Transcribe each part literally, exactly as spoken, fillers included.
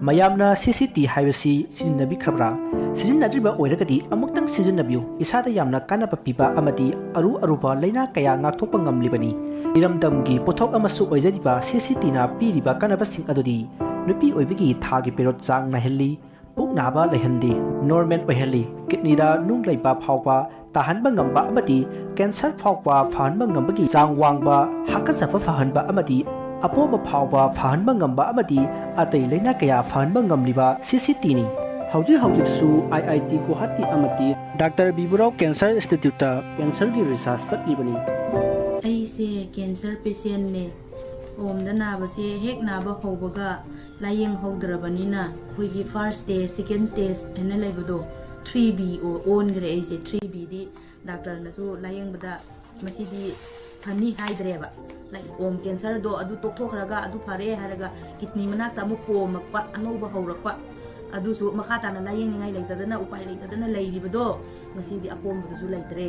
ꯃꯌꯥꯝꯅ ꯁꯤ C T ꯍꯥꯏꯕꯁꯤ ꯁꯤꯖꯤꯟꯅꯕꯤꯈ꯭ꯔꯕ꯭ꯔꯥ? ꯁꯤꯖꯤꯟꯅꯗ꯭ꯔꯤꯕ ꯑꯣꯏꯔꯒꯗꯤ ꯑꯃꯨꯛꯇꯪ ꯁꯤꯖꯤꯟꯅꯕꯤꯌꯨ꯫ ꯏꯁꯥꯗ ꯌꯥꯝꯅ ꯀꯥꯟꯅꯕ ꯄꯤꯕ ꯑꯃꯗꯤ ꯑꯔꯨ ꯑꯔꯨꯕ ꯂꯥꯏꯅꯥ ꯀꯌꯥ ꯉꯥꯛꯊꯣꯛꯄ ꯉꯝꯂꯤꯕꯅꯤ꯫ ꯏꯔꯝꯗꯝꯒꯤ ꯄꯣꯠꯊꯣꯛ ꯑꯃꯁꯨ ꯑꯣꯏꯖꯔꯤꯕ ꯁꯤ ꯁꯤ ꯇꯤꯅ ꯄꯤꯔꯤꯕ ꯀꯥꯟꯅꯕꯁꯤꯡ ꯑꯗꯨꯗꯤ ꯅꯨꯄꯤ ꯑꯣꯏꯕꯒꯤ ꯊꯥꯒꯤ ꯄꯦꯔꯣꯠ ꯆꯥꯡ ꯅꯥꯏꯍꯜꯂꯤ, ꯄꯨꯛ ꯅꯥꯕ ꯂꯩꯍꯟꯗꯦ, ꯅꯣꯔꯃꯦꯜ ꯑꯣꯏꯍꯜꯂꯤ, ꯀꯤꯗꯅꯤꯗ ꯅꯨꯡ ꯂꯩꯕ ꯐꯥꯎꯕ ꯇꯥꯍꯟꯕ ꯉꯝꯕ ꯑꯃꯗꯤ ꯀꯦꯟꯁꯔ ꯐꯥꯎꯕ ꯐꯍꯟꯕ ꯉꯝꯕꯒꯤ ꯆꯥꯡ ꯋꯥꯡꯕ, ꯍꯥꯀꯠꯆꯕ ꯐꯍꯟꯕ ꯑꯃꯗꯤ ꯑꯄꯣꯝꯕ ꯐꯥꯎꯕ ꯐꯍꯟꯕ ꯉꯝꯕ ꯑꯃꯗꯤ ꯑꯇꯩ ꯂꯥꯏꯅꯥ ꯀꯌꯥ ꯐꯍꯟꯕ ꯉꯝꯂꯤꯕ ꯁꯤ ꯁꯤ ꯇꯤꯅꯤ꯫ ꯍꯧꯖꯤꯛ ꯍꯧꯖꯤꯛꯁꯨ ꯑꯥꯏ ꯑꯥꯏ ꯇꯤ ꯒꯨꯋꯥꯍꯥꯇꯤ ꯑꯃꯗꯤ ꯗꯥꯛꯇꯔ ꯕꯤꯕꯨꯔꯥꯎ ꯀꯦꯟꯁꯔ ꯏꯟꯁꯇꯤꯇ꯭ꯌꯨꯠꯇ ꯀꯦꯟꯁꯔꯒꯤ ꯔꯤꯁꯔꯆ ꯆꯠꯂꯤꯕꯅꯤ꯫ ꯑꯩꯁꯦ ꯀꯦꯟꯁꯔ ꯄꯦꯁꯦꯟꯅꯦ꯫ ꯑꯣꯝꯗ ꯅꯥꯕꯁꯦ ꯍꯦꯛ ꯅꯥꯕ ꯍꯧꯕꯒ ꯂꯥꯏꯌꯦꯡ ꯍꯧꯗ꯭ꯔꯕꯅꯤꯅ ꯑꯩꯈꯣꯏꯒꯤ ꯐꯥꯔꯁ ꯁ꯭ꯇꯦꯖ, ꯁꯦꯀꯦꯟ ꯁ꯭ꯇꯦꯖ ꯍꯥꯏꯅ ꯂꯩꯕꯗꯣ, ꯊ꯭ꯔꯤ ꯕꯤ ꯑꯣꯟꯈ꯭ꯔꯦ ꯑꯩꯁꯦ꯫ ꯊ꯭ꯔꯤ ꯕꯤꯗꯤ ꯗꯥꯛꯇꯔꯅꯁꯨ ꯂꯥꯏꯌꯦꯡꯕꯗ ꯃꯁꯤꯗꯤ ꯐꯅꯤ ꯍꯥꯏꯗ꯭ꯔꯦꯕ꯫ ꯂꯥꯏꯛ ꯑꯣꯝ ꯀꯦꯟꯁꯔꯗꯣ ꯑꯗꯨ ꯇꯣꯛꯊꯣꯛꯈ꯭ꯔꯒ ꯑꯗꯨ ꯐꯔꯦ ꯍꯥꯏꯔꯒ ꯀꯤꯗꯅꯤ ꯃꯅꯥꯛꯇ ꯑꯃꯨꯛ ꯄꯣꯝꯃꯛꯄ, ꯑꯅꯧꯕ ꯍꯧꯔꯛꯄ, ꯑꯗꯨꯁꯨ ꯃꯈꯥ ꯇꯥꯅ ꯂꯥꯏꯌꯦꯡꯅꯤꯡꯉꯥꯏ ꯂꯩꯇꯗꯅ, ꯎꯄꯥꯏ ꯂꯩꯇꯗꯅ ꯂꯩꯔꯤꯕꯗꯣ, ꯉꯁꯤꯗꯤ ꯑꯄꯣꯝꯕꯗꯨꯁꯨ ꯂꯩꯇ꯭ꯔꯦ꯫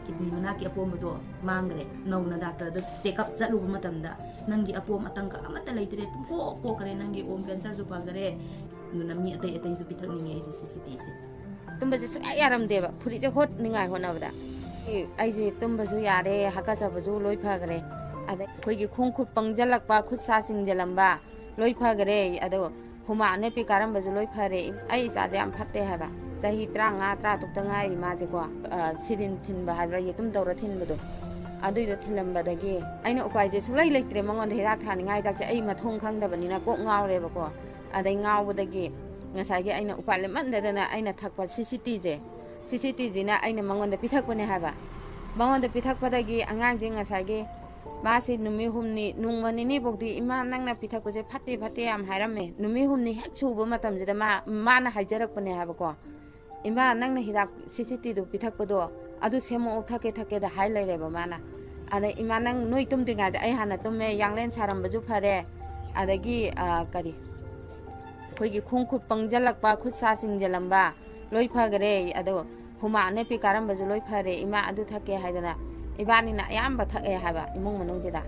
ꯀꯤꯗꯅꯤ ꯃꯅꯥꯛꯀꯤ ꯑꯄꯣꯝꯕꯗꯣ ꯃꯥꯡꯈ꯭ꯔꯦ꯫ ꯅꯧꯅ ꯗꯥꯛꯇꯔꯗ ꯆꯦꯛꯑꯞ ꯆꯠꯂꯨꯕ ꯃꯇꯝꯗ ꯅꯪꯒꯤ ꯑꯄꯣꯝ ꯑꯇꯪꯀ ꯑꯃꯠꯇ ꯂꯩꯇ꯭ꯔꯦ, ꯄꯨꯡꯀꯣꯛ ꯀꯣꯛꯈ꯭ꯔꯦ, ꯅꯪꯒꯤ ꯑꯣꯝ ꯀꯦꯟꯁꯔꯁꯨ ꯐꯈ꯭ꯔꯦ꯫ ꯑꯗꯨꯅ ꯃꯤ ꯑꯇꯩ ꯑꯇꯩꯁꯨ ꯄꯤꯊꯛꯅꯤꯡꯉꯦ ꯑꯩꯗꯤ ꯁꯤ ꯁꯤ ꯇꯤꯁꯦ꯫ ꯇꯨꯝꯕꯁꯦ ꯁꯨꯡꯌꯥ ꯌꯥꯔꯝꯗꯦꯕ, ꯐꯨꯔꯤꯠꯁꯦ ꯍꯣꯠꯅꯤꯡꯉꯥꯏ ꯍꯣꯠꯅꯕꯗ꯫ ꯑꯩ, ꯑꯩꯁꯦ ꯇꯨꯝꯕꯁꯨ ꯌꯥꯔꯦ, ꯍꯥꯀꯠꯆꯕꯁꯨ ꯂꯣꯏ ꯐꯈ꯭ꯔꯦ, ꯑꯗꯩ ꯑꯩꯈꯣꯏꯒꯤ ꯈꯣꯡ ꯈꯨꯠ ꯄꯪꯁꯤꯜꯂꯛꯄ, ꯈꯨꯠ ꯁꯥ ꯆꯤꯡꯁꯤꯜꯂꯝꯕ ꯂꯣꯏ ꯐꯈ꯭ꯔꯦ꯫ ꯑꯗꯣ ꯍꯨꯃꯥꯡ ꯑꯅꯞꯄꯤ ꯀꯥꯔꯝꯕꯁꯨ ꯂꯣꯏ ꯐꯔꯦ꯫ ꯑꯩ ꯏꯆꯥꯁꯦ ꯌꯥꯝ ꯐꯠꯇꯦ ꯍꯥꯏꯕ, ꯆꯍꯤ ꯇꯔꯥꯃꯉꯥ ꯇꯔꯥꯇꯔꯨꯛꯇ ꯉꯥꯏꯔꯤ ꯃꯥꯁꯦꯀꯣ꯫ ꯑ, ꯁꯤꯔꯤꯟ ꯊꯤꯟꯕ ꯍꯥꯏꯕ꯭ꯔꯥ, ꯌꯦꯇꯨꯝ ꯇꯧꯔ ꯊꯤꯟꯕꯗꯣ, ꯑꯗꯨꯏꯗꯣ ꯊꯤꯜꯂꯝꯕꯗꯒꯤ ꯑꯩꯅ ꯎꯄꯥꯏꯁꯦ ꯁꯨꯡꯂꯩ ꯂꯩꯇ꯭ꯔꯦ꯫ ꯃꯉꯣꯟꯗ ꯍꯤꯗꯥꯛ ꯊꯥꯅꯤꯡꯉꯥꯏ ꯍꯤꯗꯥꯛꯁꯦ ꯑꯩ ꯃꯊꯣꯡ ꯈꯪꯗꯕꯅꯤꯅ ꯀꯣꯛ ꯉꯥꯎꯔꯦꯕꯀꯣ꯫ ꯑꯗꯩ ꯉꯥꯎꯕꯗꯒꯤ ꯉꯁꯥꯏꯒꯤ ꯑꯩꯅ ꯎꯄꯥꯏ ꯂꯩꯃꯟꯗꯗꯅ ꯑꯩꯅ ꯊꯛꯄ ꯁꯤ ꯁꯤ ꯇꯤꯁꯦ, ꯁꯤ ꯁꯤ ꯇꯤꯁꯤꯅ ꯑꯩꯅ ꯃꯉꯣꯟꯗ ꯄꯤꯊꯛꯄꯅꯦ ꯍꯥꯏꯕ꯫ ꯃꯉꯣꯟꯗ ꯄꯤꯊꯛꯄꯗꯒꯤ ꯑꯉꯥꯡꯁꯦ ꯉꯁꯥꯏꯒꯤ ꯃꯥꯁꯤ ꯅꯨꯃꯤꯠ ꯍꯨꯝꯅꯤ, ꯅꯣꯡꯃ ꯅꯤꯅꯤꯐꯥꯎꯗꯤ, "ꯏꯃꯥ, ꯅꯪꯅ ꯄꯤꯊꯛꯄꯁꯦ ꯐꯠꯇꯦ, ꯐꯠꯇꯦ" ꯌꯥꯝ ꯍꯥꯏꯔꯝꯃꯦ꯫ ꯅꯨꯃꯤꯠ ꯍꯨꯝꯅꯤ ꯍꯦꯛ ꯁꯨꯕ ꯃꯇꯝꯁꯤꯗ ꯃꯥ, ꯃꯥꯅ ꯍꯥꯏꯖꯔꯛꯄꯅꯦ ꯍꯥꯏꯕꯀꯣ, "ꯏꯃꯥ, ꯅꯪꯅ ꯍꯤꯗꯥꯛ ꯁꯤ ꯁꯤ ꯇꯤꯗꯨ ꯄꯤꯊꯛꯄꯗꯣ ꯑꯗꯨ ꯁꯦꯝꯃꯛꯑꯣ, ꯊꯛꯀꯦ, ꯊꯛꯀꯦꯗ" ꯍꯥꯏ ꯂꯩꯔꯦꯕ ꯃꯥꯅ꯫ ꯑꯗ, "ꯏꯃꯥ, ꯅꯪ ꯅꯣꯏ ꯇꯨꯝꯗ꯭ꯔꯤꯉꯩꯗ ꯑꯩ ꯍꯥꯟꯅ ꯇꯨꯝꯃꯦ, ꯌꯥꯡꯂꯦꯟ ꯁꯥꯔꯝꯕꯁꯨ ꯐꯔꯦ, ꯑꯗꯒꯤ, ꯑ, ꯀꯔꯤ, ꯑꯩꯈꯣꯏꯒꯤ ꯈꯣꯡ ꯈꯨꯠ ꯄꯪꯁꯤꯜꯂꯛꯄ, ꯈꯨꯠ ꯁꯥ ꯆꯤꯡꯁꯤꯜꯂꯝꯕ ꯂꯣꯏ ꯐꯈꯔꯦ꯫ ꯑꯗꯣ ꯍꯨꯃꯥꯡ ꯑꯅꯞꯄꯤ ꯀꯥꯔꯝꯕꯁꯨ ꯂꯣꯏ ꯐꯔꯦ, ꯏꯃꯥ, ꯑꯗꯨ ꯊꯛꯀꯦ" ꯍꯥꯏꯗꯅ ꯏꯕꯥꯅꯤꯅ ꯑꯌꯥꯝꯕ ꯊꯛꯑꯦ ꯍꯥꯏꯕ ꯏꯃꯨꯡ ꯃꯅꯨꯡꯁꯤꯗ꯫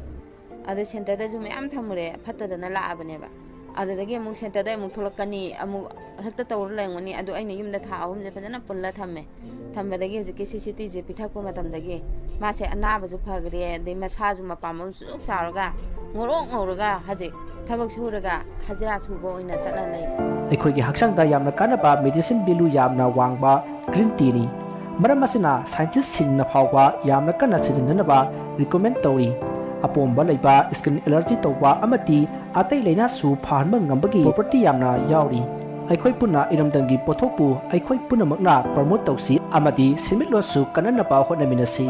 ꯑꯗꯣ ꯁꯦꯟꯇꯔꯗꯁꯨ ꯃꯌꯥꯝ ꯊꯝꯃꯨꯔꯦ, ꯐꯠꯇꯗꯅ ꯂꯥꯛꯑꯕꯅꯦꯕ꯫ ꯑꯗꯨꯗꯒꯤ ꯑꯃꯨꯛ ꯁꯦꯟꯇꯔꯗ ꯑꯃꯨꯛ ꯊꯣꯛꯂꯛꯀꯅꯤ, ꯑꯃꯨꯛ ꯍꯦꯛꯇ ꯇꯧꯔ ꯂꯩꯔꯝꯒꯅꯤ꯫ ꯑꯗꯨ ꯑꯩꯅ ꯌꯨꯝꯗ ꯊꯥ ꯑꯍꯨꯝꯁꯦ ꯐꯖꯅ ꯄꯨꯜꯂ ꯊꯝꯃꯦ꯫ ꯊꯝꯕꯗꯒꯤ ꯍꯧꯖꯤꯛꯀꯤ ꯁꯤ ꯁꯤ ꯇꯤꯁꯦ ꯄꯤꯊꯛꯄ ꯃꯇꯝꯗꯒꯤ ꯃꯥꯁꯦ ꯑꯅꯥꯕꯁꯨ ꯐꯈ꯭ꯔꯦ, ꯑꯗꯩ ꯃꯁꯥꯁꯨ ꯃꯄꯥꯝꯕꯣꯝ ꯁꯨꯛ ꯆꯥꯎꯔꯒ ꯉꯧꯔꯣꯛ ꯉꯧꯔꯒ ꯍꯧꯖꯤꯛ ꯊꯕꯛ ꯁꯨꯔꯒ ꯍꯖꯤꯔꯥ ꯁꯨꯕ ꯑꯣꯏꯅ ꯆꯠꯂ ꯂꯩꯔꯦ꯫ ꯑꯩꯈꯣꯏꯒꯤ ꯍꯛꯆꯥꯡꯗ ꯌꯥꯝꯅ ꯀꯥꯟꯅꯕ medicine value ꯌꯥꯝꯅ ꯋꯥꯡꯕ green teaꯅꯤ꯫ ꯃꯔꯝ ꯑꯁꯤꯅ scientistꯁꯤꯡꯅ ꯐꯥꯎꯕ ꯌꯥꯝꯅ ꯀꯟꯅ ꯁꯤꯖꯤꯟꯅꯅꯕ recommend ꯇꯧꯔꯤ꯫ ꯑꯄꯣꯝꯕ ꯂꯩꯕ, skin allergy ꯇꯧꯕ ꯑꯃꯗꯤ ꯑꯇꯩ ꯂꯥꯏꯅꯥꯁꯨ ꯐꯍꯟꯕ ꯉꯝꯕꯒꯤ property ꯌꯥꯝꯅ ꯌꯥꯎꯔꯤ꯫ ꯑꯩꯈꯣꯏ ꯄꯨꯟꯅ ꯏꯔꯝꯗꯝꯒꯤ ꯄꯣꯠꯊꯣꯛꯄꯨ ꯑꯩꯈꯣꯏ ꯄꯨꯝꯅꯃꯛꯅ promote ꯇꯧꯁꯤ ꯑꯃꯗꯤ ꯁꯦꯟꯃꯤꯠꯂꯣꯟꯁꯨ ꯀꯟꯅꯅꯕ ꯍꯣꯠꯅꯃꯤꯟꯅꯁꯤ꯫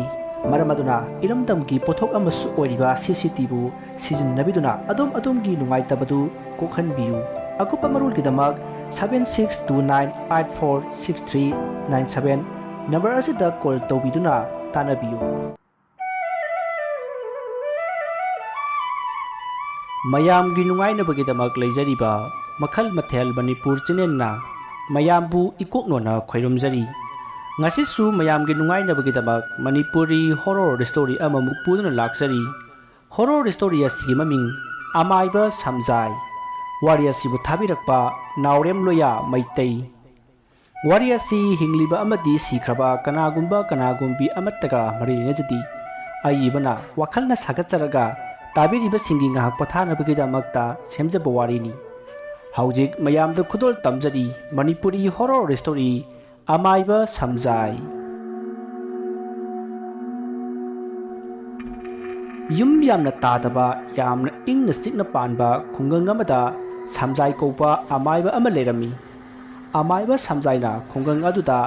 ꯃꯔꯝ ꯑꯗꯨꯅ ꯏꯔꯝꯗꯝꯒꯤ ꯄꯣꯠꯊꯣꯛ ꯑꯃꯁꯨ ꯑꯣꯏꯔꯤꯕ ꯁꯤ ꯁꯤ ꯇꯤꯕꯨ ꯁꯤꯖꯤꯟꯅꯕꯤꯗꯨꯅ ꯑꯗꯣꯝ ꯑꯗꯣꯝꯒꯤ ꯅꯨꯡꯉꯥꯏꯇꯕꯗꯨ ꯀꯣꯛꯍꯟꯕꯤꯌꯨ꯫ ꯑꯀꯨꯞꯄ ꯃꯔꯣꯜꯒꯤꯗꯃꯛ seven six two nine eight four six three nine seven number ꯑꯁꯤꯗ call ꯇꯧꯕꯤꯗꯨꯅ ꯇꯥꯟꯅꯕꯤꯌꯨ꯫ ꯃꯌꯥꯝꯒꯤ ꯅꯨꯡꯉꯥꯏꯅꯕꯒꯤꯗꯃꯛ ꯂꯩꯖꯔꯤꯕ ꯃꯈꯜ ꯃꯊꯦꯜ ꯃꯅꯤꯄꯨꯔ channelꯅ ꯃꯌꯥꯝꯕꯨ ꯏꯀꯣꯛꯅꯣꯅ ꯈꯣꯏꯔꯨꯝꯖꯔꯤ꯫ ꯉꯁꯤꯁꯨ ꯃꯌꯥꯝꯒꯤ ꯅꯨꯡꯉꯥꯏꯅꯕꯒꯤꯗꯃꯛ ꯃꯅꯤꯄꯨꯔꯤ horror story ꯑꯃꯃꯨꯛ ꯄꯨꯗꯨꯅ ꯂꯥꯛꯆꯔꯤ꯫ Horror story ꯑꯁꯤꯒꯤ ꯃꯃꯤꯡ ꯑꯃꯥꯏꯕ ꯁꯝꯖꯥꯏ꯫ ꯋꯥꯔꯤ ꯑꯁꯤꯕꯨ ꯊꯥꯕꯤꯔꯛꯄ ꯅꯥꯎꯔꯦꯝ ꯂꯣꯌꯥ ꯃꯩꯇꯩ꯫ ꯋꯥꯔꯤ ꯑꯁꯤ ꯍꯤꯡꯂꯤꯕ ꯑꯃꯗꯤ ꯁꯤꯈ꯭ꯔꯕ ꯀꯅꯥꯒꯨꯝꯕ ꯀꯅꯥꯒꯨꯝꯕꯤ ꯑꯃꯠꯇꯒ ꯃꯔꯤ ꯂꯩꯅꯖꯗꯦ꯫ ꯑꯏꯕꯅ ꯋꯥꯈꯜꯅ ꯁꯥꯒꯠꯆꯔꯒ ꯇꯥꯕꯤꯔꯤꯕꯁꯤꯡꯒꯤ ꯉꯥꯏꯍꯥꯛ ꯄꯣꯊꯥꯅꯕꯒꯤꯗꯃꯛꯇ ꯁꯦꯝꯖꯕ ꯋꯥꯔꯤꯅꯤ꯫ ꯍꯧꯖꯤꯛ ꯃꯌꯥꯝꯗ ꯈꯨꯗꯣꯜ ꯇꯝꯖꯔꯤ ꯃꯅꯤꯄꯨꯔꯤ horror story ꯑꯃꯥꯏꯕ ꯁꯝꯖꯥꯏ꯫ ꯌꯨꯝ ꯌꯥꯝꯅ ꯇꯥꯗꯕ, ꯌꯥꯝꯅ ꯏꯪꯅ ꯆꯤꯛꯅ ꯄꯥꯟꯕ ꯈꯨꯡꯒꯪ ꯑꯃꯗ ꯁꯝꯖꯥꯏ ꯀꯧꯕ ꯑꯃꯥꯏꯕ ꯑꯃ ꯂꯩꯔꯝꯃꯤ꯫ ꯑꯃꯥꯏꯕ ꯁꯝꯖꯥꯏꯅ ꯈꯨꯡꯒꯪ ꯑꯗꯨꯗ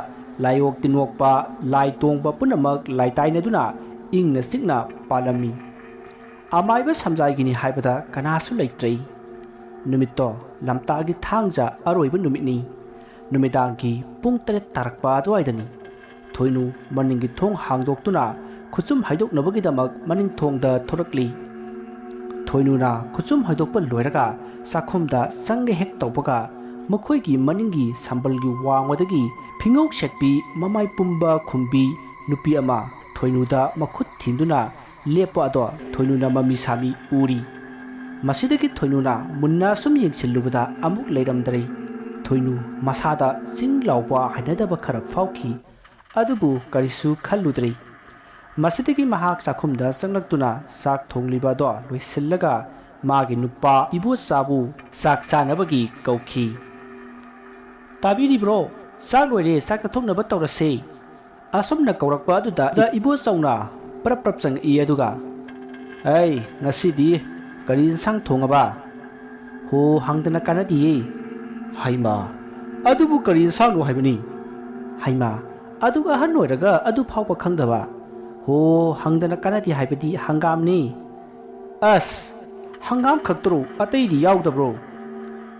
ꯂꯥꯏꯑꯣꯛ ꯇꯤꯟꯑꯣꯛꯄ, ꯂꯥꯏ ꯇꯣꯡꯕ ꯄꯨꯝꯅꯃꯛ ꯂꯥꯏꯇꯥꯏꯅꯗꯨꯅ ꯏꯪꯅ ꯆꯤꯛꯅ ꯄꯥꯜꯂꯝꯃꯤ꯫ ꯑꯃꯥꯏꯕ ꯁꯝꯖꯥꯏꯒꯤꯅꯤ ꯍꯥꯏꯕꯗ ꯀꯅꯥꯁꯨ ꯂꯩꯇ꯭ꯔꯦ꯫ ꯅꯨꯃꯤꯠꯇꯣ ꯂꯝꯇꯥꯒꯤ ꯊꯥꯡꯖ ꯑꯔꯣꯏꯕ ꯅꯨꯃꯤꯠꯅꯤ꯫ ꯅꯨꯃꯤꯗꯥꯡꯒꯤ ꯄꯨꯡ ꯇꯔꯦꯠ ꯇꯥꯔꯛꯄ ꯑꯗꯨꯋꯥꯏꯗꯅꯤ꯫ ꯊꯣꯏꯅꯨ ꯃꯅꯤꯡꯒꯤ ꯊꯣꯡ ꯍꯥꯡꯗꯣꯛꯇꯨꯅ ꯈꯨꯆꯨꯝ ꯍꯥꯏꯗꯣꯛꯅꯕꯒꯤꯗꯃꯛ ꯃꯅꯤꯡ ꯊꯣꯡꯗ ꯊꯣꯔꯛꯂꯤ꯫ ꯊꯣꯏꯅꯨꯅ ꯈꯨꯆꯨꯝ ꯍꯥꯏꯗꯣꯛꯄ ꯂꯣꯏꯔꯒ ꯆꯥꯛꯈꯨꯝꯗ ꯆꯪꯒꯦ ꯍꯦꯛ ꯇꯧꯕꯒ ꯃꯈꯣꯏꯒꯤ ꯃꯅꯤꯡꯒꯤ ꯁꯝꯕꯜꯒꯤ ꯋꯥꯡꯃꯗꯒꯤ ꯐꯤꯉꯧ ꯁꯦꯠꯄꯤ ꯃꯃꯥꯏ ꯄꯨꯝꯕ ꯈꯨꯝꯕꯤ ꯅꯨꯄꯤ ꯑꯃ ꯊꯣꯏꯅꯨꯗ ꯃꯈꯨꯠ ꯊꯤꯟꯗꯨꯅ ꯂꯦꯞꯄ ꯑꯗꯣ ꯊꯣꯏꯅꯨꯅ ꯃꯃꯤ ꯁꯥꯃꯤ ꯎꯔꯤ꯫ ꯃꯁꯤꯗꯒꯤ ꯊꯣꯏꯅꯨꯅ ꯃꯨꯟꯅ ꯁꯨꯝ ꯌꯦꯡꯁꯤꯜꯂꯨꯕꯗ ꯑꯃꯨꯛ ꯂꯩꯔꯝꯗ꯭ꯔꯦ꯫ ꯊꯣꯏꯅꯨ ꯃꯁꯥꯗ ꯆꯤꯡ ꯂꯥꯎꯕ ꯍꯩꯅꯗꯕ ꯈꯔ ꯐꯥꯎꯈꯤ꯫ ꯑꯗꯨꯕꯨ ꯀꯔꯤꯁꯨ ꯈꯜꯂꯨꯗ꯭ꯔꯦ꯫ ꯃꯁꯤꯗꯒꯤ ꯃꯍꯥꯛ ꯆꯥꯛꯈꯨꯝꯗ ꯆꯪꯂꯛꯇꯨꯅ ꯆꯥꯛ ꯊꯣꯡꯂꯤꯕ ꯑꯗꯣ ꯂꯣꯏꯁꯤꯜꯂꯒ ꯃꯥꯒꯤ ꯅꯨꯄꯥ ꯏꯕꯣꯆꯥꯕꯨ ꯆꯥꯛ ꯆꯥꯅꯕꯒꯤ ꯀꯧꯈꯤ꯫ "ꯇꯥꯕꯤꯔꯤꯕ꯭ꯔꯣ? ꯆꯥꯛ ꯂꯣꯏꯔꯦ, ꯆꯥꯛ ꯆꯥꯊꯣꯛꯅꯕ ꯇꯧꯔꯁꯦ꯫" ꯑꯁꯨꯝꯅ ꯀꯧꯔꯛꯄ ꯑꯗꯨꯗ ꯏꯕꯣꯆꯧꯅ ꯄ꯭ꯔꯞ ꯄ꯭ꯔꯞ ꯆꯪꯉꯛꯏ, ꯑꯗꯨꯒ, "ꯑꯩ, ꯉꯁꯤꯗꯤ ꯀꯔꯤ ꯏꯟꯁꯥꯡ ꯊꯣꯡꯉꯕ?" "ꯍꯣ, ꯍꯪꯗꯅ ꯀꯥꯟꯅꯗꯤꯌꯦ꯫" "ꯍꯩꯃꯥ, ꯑꯗꯨꯕꯨ ꯀꯔꯤ ꯏꯟꯁꯥꯡꯅꯣ ꯍꯥꯏꯕꯅꯤ?" "ꯍꯩꯃꯥ, ꯑꯗꯨꯒ ꯑꯍꯟ ꯑꯣꯏꯔꯒ ꯑꯗꯨ ꯐꯥꯎꯕ ꯈꯪꯗꯕ?" "ꯍꯣ, ꯍꯪꯗꯅ ꯀꯥꯟꯅꯗꯦ ꯍꯥꯏꯕꯗꯤ ꯍꯪꯒꯥꯝꯅꯤ꯫" "ꯑꯁ, ꯍꯪꯒꯥꯝ ꯈꯛꯇꯔꯣ? ꯑꯇꯩꯗꯤ ꯌꯥꯎꯗꯕ꯭ꯔꯣ?"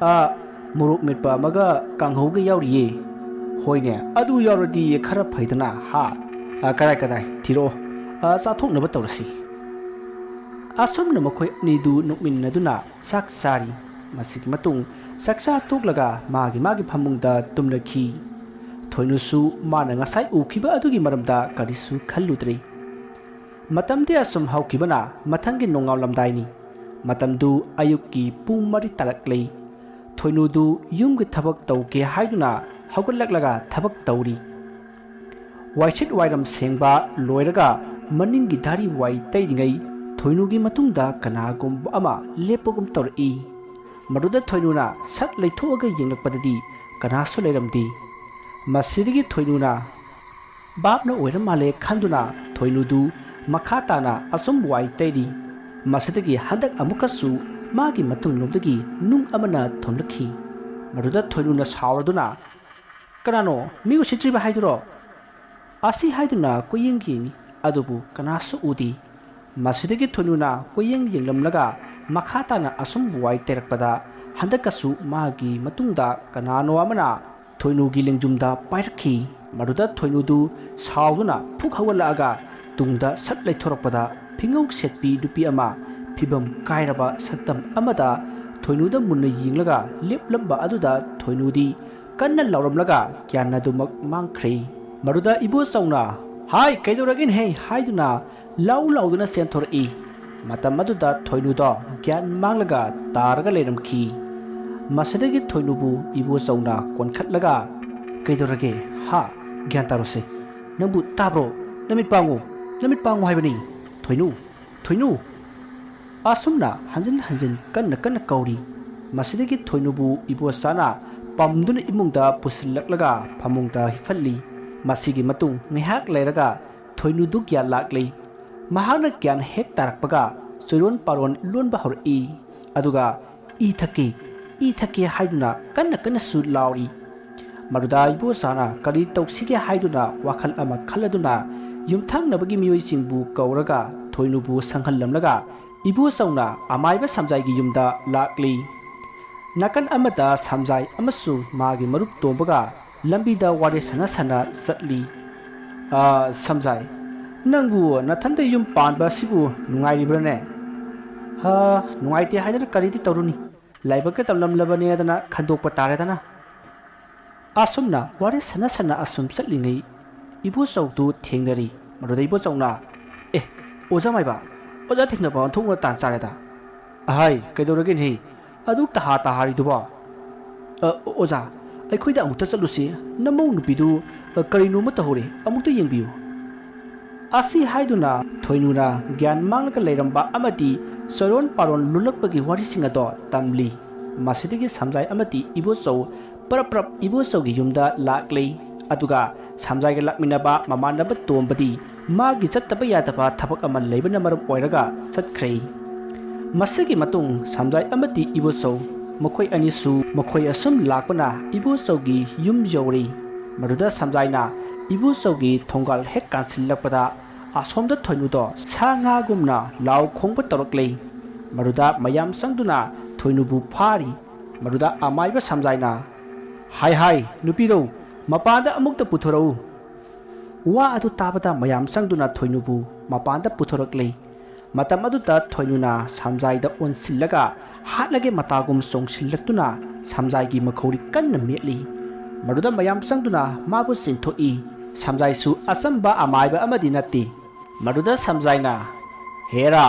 "ꯑ, ꯃꯣꯔꯣꯛ ꯃꯦꯠꯄ ꯑꯃꯒ ꯀꯥꯡꯍꯧꯒ ꯌꯥꯎꯔꯤꯌꯦ꯫" "ꯍꯣꯏꯅꯦ, ꯑꯗꯨ ꯌꯥꯎꯔꯗꯤ ꯈꯔ ꯐꯩꯗꯅ, ꯍꯥ? ꯑ, ꯀꯗꯥꯏ, ꯀꯗꯥꯏ, ꯊꯤꯔꯛꯑꯣ꯫ ꯑ, ꯆꯥꯊꯣꯛꯅꯕ ꯇꯧꯔꯁꯤ꯫" ꯑꯁꯨꯝꯅ ꯃꯈꯣꯏ ꯑꯅꯤꯗꯨ ꯅꯣꯛꯃꯤꯟꯅꯗꯨꯅ ꯆꯥꯛ ꯆꯥꯔꯤ꯫ ꯃꯁꯤꯒꯤ ꯃꯇꯨꯡ ꯆꯥꯛꯆꯥ ꯇꯣꯛꯂꯒ ꯃꯥꯒꯤ ꯃꯥꯒꯤ ꯐꯃꯨꯡꯗ ꯇꯨꯝꯅꯈꯤ꯫ ꯊꯣꯏꯅꯨꯁꯨ ꯃꯥꯅ ꯉꯁꯥꯏ ꯎꯈꯤꯕ ꯑꯗꯨꯒꯤ ꯃꯔꯝꯗ ꯀꯔꯤꯁꯨ ꯈꯜꯂꯨꯗ꯭ꯔꯦ꯫ ꯃꯇꯝꯗꯤ ꯑꯁꯨꯝ ꯍꯧꯈꯤꯕꯅ ꯃꯊꯪꯒꯤ ꯅꯣꯡꯉꯥꯜꯂꯝꯗꯥꯏꯅꯤ꯫ ꯃꯇꯝꯗꯨ ꯑꯌꯨꯛꯀꯤ ꯄꯨꯡ ꯃꯔꯤ ꯇꯥꯔꯛꯂꯦ꯫ ꯊꯣꯏꯅꯨꯗꯨ ꯌꯨꯝꯒꯤ ꯊꯕꯛ ꯇꯧꯒꯦ ꯍꯥꯏꯗꯨꯅ ꯍꯧꯒꯠꯂꯛꯂꯒ ꯊꯕꯛ ꯇꯧꯔꯤ꯫ ꯋꯥꯏꯁꯤꯠ ꯋꯥꯏꯔꯝ ꯁꯦꯡꯕ ꯂꯣꯏꯔꯒ ꯃꯅꯤꯡꯒꯤ ꯙꯥꯔꯤ ꯋꯥꯏ ꯇꯩꯔꯤꯉꯩ ꯊꯣꯏꯅꯨꯒꯤ ꯃꯇꯨꯡꯗ ꯀꯅꯥꯒꯨꯝꯕ ꯑꯃ ꯂꯦꯞꯄꯒꯨꯝ ꯇꯧꯔꯛꯏ꯫ ꯃꯗꯨꯗ ꯊꯣꯏꯅꯨꯅ ꯁꯠ ꯂꯩꯊꯣꯛꯑꯒ ꯌꯦꯡꯂꯛꯄꯗꯗꯤ ꯀꯅꯥꯁꯨ ꯂꯩꯔꯝꯗꯦ꯫ ꯃꯁꯤꯗꯒꯤ ꯊꯣꯏꯅꯨꯅ ꯚꯥꯞꯅ ꯑꯣꯏꯔ ꯃꯥꯜꯂꯦ ꯈꯟꯗꯨꯅ ꯊꯣꯏꯅꯨꯗꯨ ꯃꯈꯥ ꯇꯥꯅ ꯑꯁꯨꯝ ꯋꯥꯏ ꯇꯩꯔꯤ꯫ ꯃꯁꯤꯗꯒꯤ ꯍꯟꯗꯛ ꯑꯃꯨꯛꯀꯁꯨ ꯃꯥꯒꯤ ꯃꯇꯨꯡꯂꯣꯝꯗꯒꯤ ꯅꯨꯡ ꯑꯃꯅ ꯊꯣꯝꯂꯛꯈꯤ꯫ ꯃꯗꯨꯗ ꯊꯣꯏꯅꯨꯅ ꯁꯥꯎꯔꯗꯨꯅ, "ꯀꯅꯥꯅꯣ? ꯃꯤ ꯎꯁꯤꯠꯇ꯭ꯔꯤꯕ ꯍꯥꯏꯗꯨꯔꯣ?" ꯑꯁꯤ ꯍꯥꯏꯗꯨꯅ ꯀꯣꯏꯌꯦꯡ ꯌꯦꯡꯉꯤ, ꯑꯗꯨꯕꯨ ꯀꯅꯥꯁꯨ ꯎꯗꯦ꯫ ꯃꯁꯤꯗꯒꯤ ꯊꯣꯏꯅꯨꯅ ꯀꯣꯏꯌꯦꯡ ꯌꯦꯡꯂꯝꯂꯒ ꯃꯈꯥ ꯇꯥꯅ ꯑꯁꯨꯝ ꯋꯥꯏ ꯇꯩꯔꯛꯄꯗ ꯍꯟꯗꯛꯀꯁꯨ ꯃꯥꯒꯤ ꯃꯇꯨꯡꯗ ꯀꯅꯥꯅꯣ ꯑꯃꯅ ꯊꯣꯏꯅꯨꯒꯤ ꯂꯦꯡꯖꯨꯝꯗ ꯄꯥꯏꯔꯛꯈꯤ꯫ ꯃꯗꯨꯗ ꯊꯣꯏꯅꯨꯗꯨ ꯁꯥꯎꯗꯨꯅ ꯐꯨꯛ ꯍꯧꯒꯠꯂꯛꯑꯒ ꯇꯨꯡꯗ ꯁꯠ ꯂꯩꯊꯣꯔꯛꯄꯗ ꯐꯤꯉꯧ ꯁꯦꯠꯄꯤ ꯅꯨꯄꯤ ꯑꯃ ꯐꯤꯕꯝ ꯀꯥꯏꯔꯕ ꯁꯛꯇꯝ ꯑꯃꯗ ꯊꯣꯏꯅꯨꯗ ꯃꯨꯟꯅ ꯌꯦꯡꯂꯒ ꯂꯦꯞꯂꯝꯕ ꯑꯗꯨꯗ ꯊꯣꯏꯅꯨꯗꯤ ꯀꯟꯅ ꯂꯥꯎꯔꯝꯂꯒ ꯒ꯭ꯌꯥꯟ ꯑꯗꯨꯃꯛ ꯃꯥꯡꯈ꯭ꯔꯦ꯫ ꯃꯗꯨꯗ ꯏꯕꯣꯆꯧꯅ, "ꯍꯥꯏ, ꯀꯩꯗꯧꯔꯒꯦꯅꯦꯍꯦ?" ꯍꯥꯏꯗꯨꯅ ꯂꯥꯎ ꯂꯥꯎꯗꯨꯅ ꯆꯦꯟꯊꯣꯔꯛꯏ꯫ ꯃꯇꯝ ꯑꯗꯨꯗ ꯊꯣꯏꯅꯨꯗꯣ ꯒ꯭ꯌꯥꯟ ꯃꯥꯡꯂꯒ ꯇꯥꯔꯒ ꯂꯩꯔꯝꯈꯤ꯫ ꯃꯁꯤꯗꯒꯤ ꯊꯣꯏꯅꯨꯕꯨ ꯏꯕꯣꯆꯧꯅ ꯀꯣꯟꯈꯠꯂꯒ, "ꯀꯩꯗꯧꯔꯒꯦ? ꯍꯥ? ꯒ꯭ꯌꯥꯟ ꯇꯥꯔꯣꯁꯦ꯫ ꯅꯪꯕꯨ ꯇꯥꯕ꯭ꯔꯣ? ꯅꯃꯤꯠ ꯄꯥꯡꯉꯨ, ꯅꯃꯤꯠ ꯄꯥꯡꯉꯨ ꯍꯥꯏꯕꯅꯤ꯫ ꯊꯣꯏꯅꯨ, ꯊꯣꯏꯅꯨ!" ꯑꯁꯨꯝꯅ ꯍꯟꯖꯤꯟ ꯍꯟꯖꯤꯟ ꯀꯟꯅ ꯀꯟꯅ ꯀꯧꯔꯤ꯫ ꯃꯁꯤꯗꯒꯤ ꯊꯣꯏꯅꯨꯕꯨ ꯏꯕꯣꯆꯥꯅ ꯄꯝꯗꯨꯅ ꯏꯃꯨꯡꯗ ꯄꯨꯁꯤꯜꯂꯛꯂꯒ ꯐꯃꯨꯡꯗ ꯍꯤꯞꯍꯜꯂꯤ꯫ ꯃꯁꯤꯒꯤ ꯃꯇꯨꯡ ꯉꯥꯏꯍꯥꯛ ꯂꯩꯔꯒ ꯊꯣꯏꯅꯨꯗꯨ ꯒ꯭ꯌꯥꯟ ꯂꯥꯛꯂꯤ꯫ ꯃꯍꯥꯛꯅ ꯒ꯭ꯌꯥꯟ ꯍꯦꯛ ꯇꯥꯔꯛꯄꯒ ꯆꯣꯏꯔꯣꯟ ꯄꯥꯔꯣꯟ ꯂꯣꯟꯕ ꯍꯧꯔꯛꯏ꯫ ꯑꯗꯨꯒ "ꯏ ꯊꯛꯀꯦ, ꯏ ꯊꯛꯀꯦ" ꯍꯥꯏꯗꯨꯅ ꯀꯟꯅ ꯀꯟꯅꯁꯨ ꯂꯥꯎꯔꯤ꯫ ꯃꯗꯨꯗ ꯏꯕꯣꯆꯥꯅ ꯀꯔꯤ ꯇꯧꯁꯤꯒꯦ ꯍꯥꯏꯗꯨꯅ ꯋꯥꯈꯜ ꯑꯃ ꯈꯜꯂꯗꯨꯅ ꯌꯨꯝꯊꯪꯅꯕꯒꯤ ꯃꯤꯑꯣꯏꯁꯤꯡꯕꯨ ꯀꯧꯔꯒ ꯊꯣꯏꯅꯨꯕꯨ ꯁꯪꯍꯜꯂꯝꯂꯒ ꯏꯕꯣꯆꯧꯅ ꯑꯃꯥꯏꯕ ꯁꯝꯖꯥꯏꯒꯤ ꯌꯨꯝꯗ ꯂꯥꯛꯂꯤ꯫ ꯅꯥꯀꯟ ꯑꯃꯗ ꯁꯝꯖꯥꯏ ꯑꯃꯁꯨ ꯃꯥꯒꯤ ꯃꯔꯨꯞ ꯇꯣꯝꯕꯒ ꯂꯝꯕꯤꯗ ꯋꯥꯔꯤ ꯁꯥꯟꯅ ꯁꯥꯟꯅ ꯆꯠꯂꯤ꯫ "ꯑ, ꯁꯝꯖꯥꯏ, ꯅꯪꯕꯨ ꯅꯊꯟꯇ ꯌꯨꯝ ꯄꯥꯟꯕ ꯑꯁꯤꯕꯨ ꯅꯨꯡꯉꯥꯏꯔꯤꯕ꯭ꯔꯥꯅꯦ?" "ꯍ, ꯅꯨꯡꯉꯥꯏꯇꯦ ꯍꯥꯏꯗꯅ ꯀꯔꯤꯗꯤ ꯇꯧꯔꯨꯅꯤ? ꯂꯥꯏꯕꯛꯇ ꯇꯝꯂꯝꯂꯕꯅꯦꯗꯅ ꯈꯟꯗꯣꯛꯄ ꯇꯥꯔꯦꯗꯅ꯫" ꯑꯁꯨꯝꯅ ꯋꯥꯔꯤ ꯁꯥꯟꯅ ꯁꯥꯟꯅ ꯑꯁꯨꯝ ꯆꯠꯂꯤꯉꯩ ꯏꯕꯣꯆꯧꯗꯨ ꯊꯦꯡꯅꯔꯤ꯫ ꯃꯗꯨꯗ ꯏꯕꯣꯆꯧꯅ, "ꯑꯦ, ꯑꯣꯖꯥ ꯃꯥꯏꯕ, ꯑꯣꯖꯥ ꯊꯦꯡꯅꯕ ꯑꯣꯟꯊꯣꯛꯅ ꯇꯥꯟ ꯆꯥꯔꯦꯗ꯫ ꯑꯍꯥꯏ, ꯀꯩꯗꯧꯔꯒꯦꯅꯦꯍꯦ? ꯑꯗꯨꯛ ꯇꯍꯥ ꯇꯍꯥꯔꯤꯗꯨꯕꯣ?" "ꯑ, ꯑꯣꯖꯥ, ꯑꯩꯈꯣꯏꯗ ꯑꯃꯨꯛꯇ ꯆꯠꯂꯨꯁꯤ꯫ ꯅꯃꯧ ꯅꯨꯄꯤꯗꯨ, ꯑ, ꯀꯔꯤꯅꯣꯃ ꯇꯧꯍꯧꯔꯦ꯫ ꯑꯃꯨꯛꯇ ꯌꯦꯡꯕꯤꯌꯨ꯫" ꯑꯁꯤ ꯍꯥꯏꯗꯨꯅ ꯊꯣꯏꯅꯨꯅ ꯒ꯭ꯌꯥꯟ ꯃꯥꯡꯂꯒ ꯂꯩꯔꯝꯕ ꯑꯃꯗꯤ ꯆꯣꯏꯔꯣꯟ ꯄꯥꯔꯣꯟ ꯂꯨꯜꯂꯛꯄꯒꯤ ꯋꯥꯔꯤꯁꯤꯡ ꯑꯗꯣ ꯇꯝꯂꯤ꯫ ꯃꯁꯤꯗꯒꯤ ꯁꯝꯖꯥꯏ ꯑꯃꯗꯤ ꯏꯕꯣꯆꯧ ꯄ꯭ꯔꯞ ꯄ꯭ꯔꯞ ꯏꯕꯣꯆꯧꯒꯤ ꯌꯨꯝꯗ ꯂꯥꯛꯂꯤ꯫ ꯑꯗꯨꯒ ꯁꯝꯖꯥꯏꯒ ꯂꯥꯛꯃꯤꯟꯅꯕ ꯃꯃꯥꯟꯅꯕ ꯇꯣꯝꯕꯗꯤ ꯃꯥꯒꯤ ꯆꯠꯇꯕ ꯌꯥꯗꯕ ꯊꯕꯛ ꯑꯃ ꯂꯩꯕꯅ ꯃꯔꯝ ꯑꯣꯏꯔꯒ ꯆꯠꯈ꯭ꯔꯦ꯫ ꯃꯁꯤꯒꯤ ꯃꯇꯨꯡ ꯁꯝꯖꯥꯏ ꯑꯃꯗꯤ ꯏꯕꯣꯆꯧ ꯃꯈꯣꯏ ꯑꯅꯤꯁꯨ ꯃꯈꯣꯏ ꯑꯁꯨꯝ ꯂꯥꯛꯄꯅ ꯏꯕꯣꯆꯧꯒꯤ ꯌꯨꯝ ꯌꯧꯔꯤ꯫ ꯃꯗꯨꯗ ꯁꯝꯖꯥꯏꯅ ꯏꯕꯣꯆꯧꯒꯤ ꯊꯣꯡꯒꯥꯜ ꯍꯦꯛ ꯀꯥꯟꯁꯤꯜꯂꯛꯄꯗ ꯑꯁꯣꯝꯗ ꯊꯣꯏꯅꯨꯗꯣ ꯁꯥ ꯉꯥꯒꯨꯝꯅ ꯂꯥꯎ ꯈꯣꯡꯕ ꯇꯧꯔꯛꯂꯦ꯫ ꯃꯗꯨꯗ ꯃꯌꯥꯝ ꯆꯪꯗꯨꯅ ꯊꯣꯏꯅꯨꯕꯨ ꯐꯥꯔꯤ꯫ ꯃꯗꯨꯗ ꯑꯃꯥꯏꯕ ꯁꯝꯖꯥꯏꯅ, "ꯍꯥꯏ ꯍꯥꯏ, ꯅꯨꯄꯤꯔꯧ, ꯃꯄꯥꯟꯗ ꯑꯃꯨꯛꯇ ꯄꯨꯊꯣꯔꯛꯎ꯫" ꯋꯥ ꯑꯗꯨ ꯇꯥꯕꯗ ꯃꯌꯥꯝ ꯆꯪꯗꯨꯅ ꯊꯣꯏꯅꯨꯕꯨ ꯃꯄꯥꯟꯗ ꯄꯨꯊꯣꯔꯛꯂꯦ꯫ ꯃꯇꯝ ꯑꯗꯨꯗ ꯊꯣꯏꯅꯨꯅ ꯁꯝꯖꯥꯏꯗ ꯑꯣꯟꯁꯤꯜꯂꯒ ꯍꯥꯠꯂꯒꯦ ꯃꯇꯥꯒꯨꯝ ꯆꯣꯡꯁꯤꯜꯂꯛꯇꯨꯅ ꯁꯝꯖꯥꯏꯒꯤ ꯃꯈꯧꯔꯤ ꯀꯟꯅ ꯃꯦꯠꯂꯤ꯫ ꯃꯗꯨꯗ ꯃꯌꯥꯝ ꯆꯪꯗꯨꯅ ꯃꯥꯕꯨ ꯆꯤꯡꯊꯣꯛꯏ꯫ ꯁꯝꯖꯥꯏꯁꯨ ꯑꯆꯝꯕ ꯑꯃꯥꯏꯕ ꯑꯃꯗꯤ ꯅꯠꯇꯦ꯫ ꯃꯗꯨꯗ ꯁꯝꯖꯥꯏꯅ, "ꯍꯦꯔꯥ,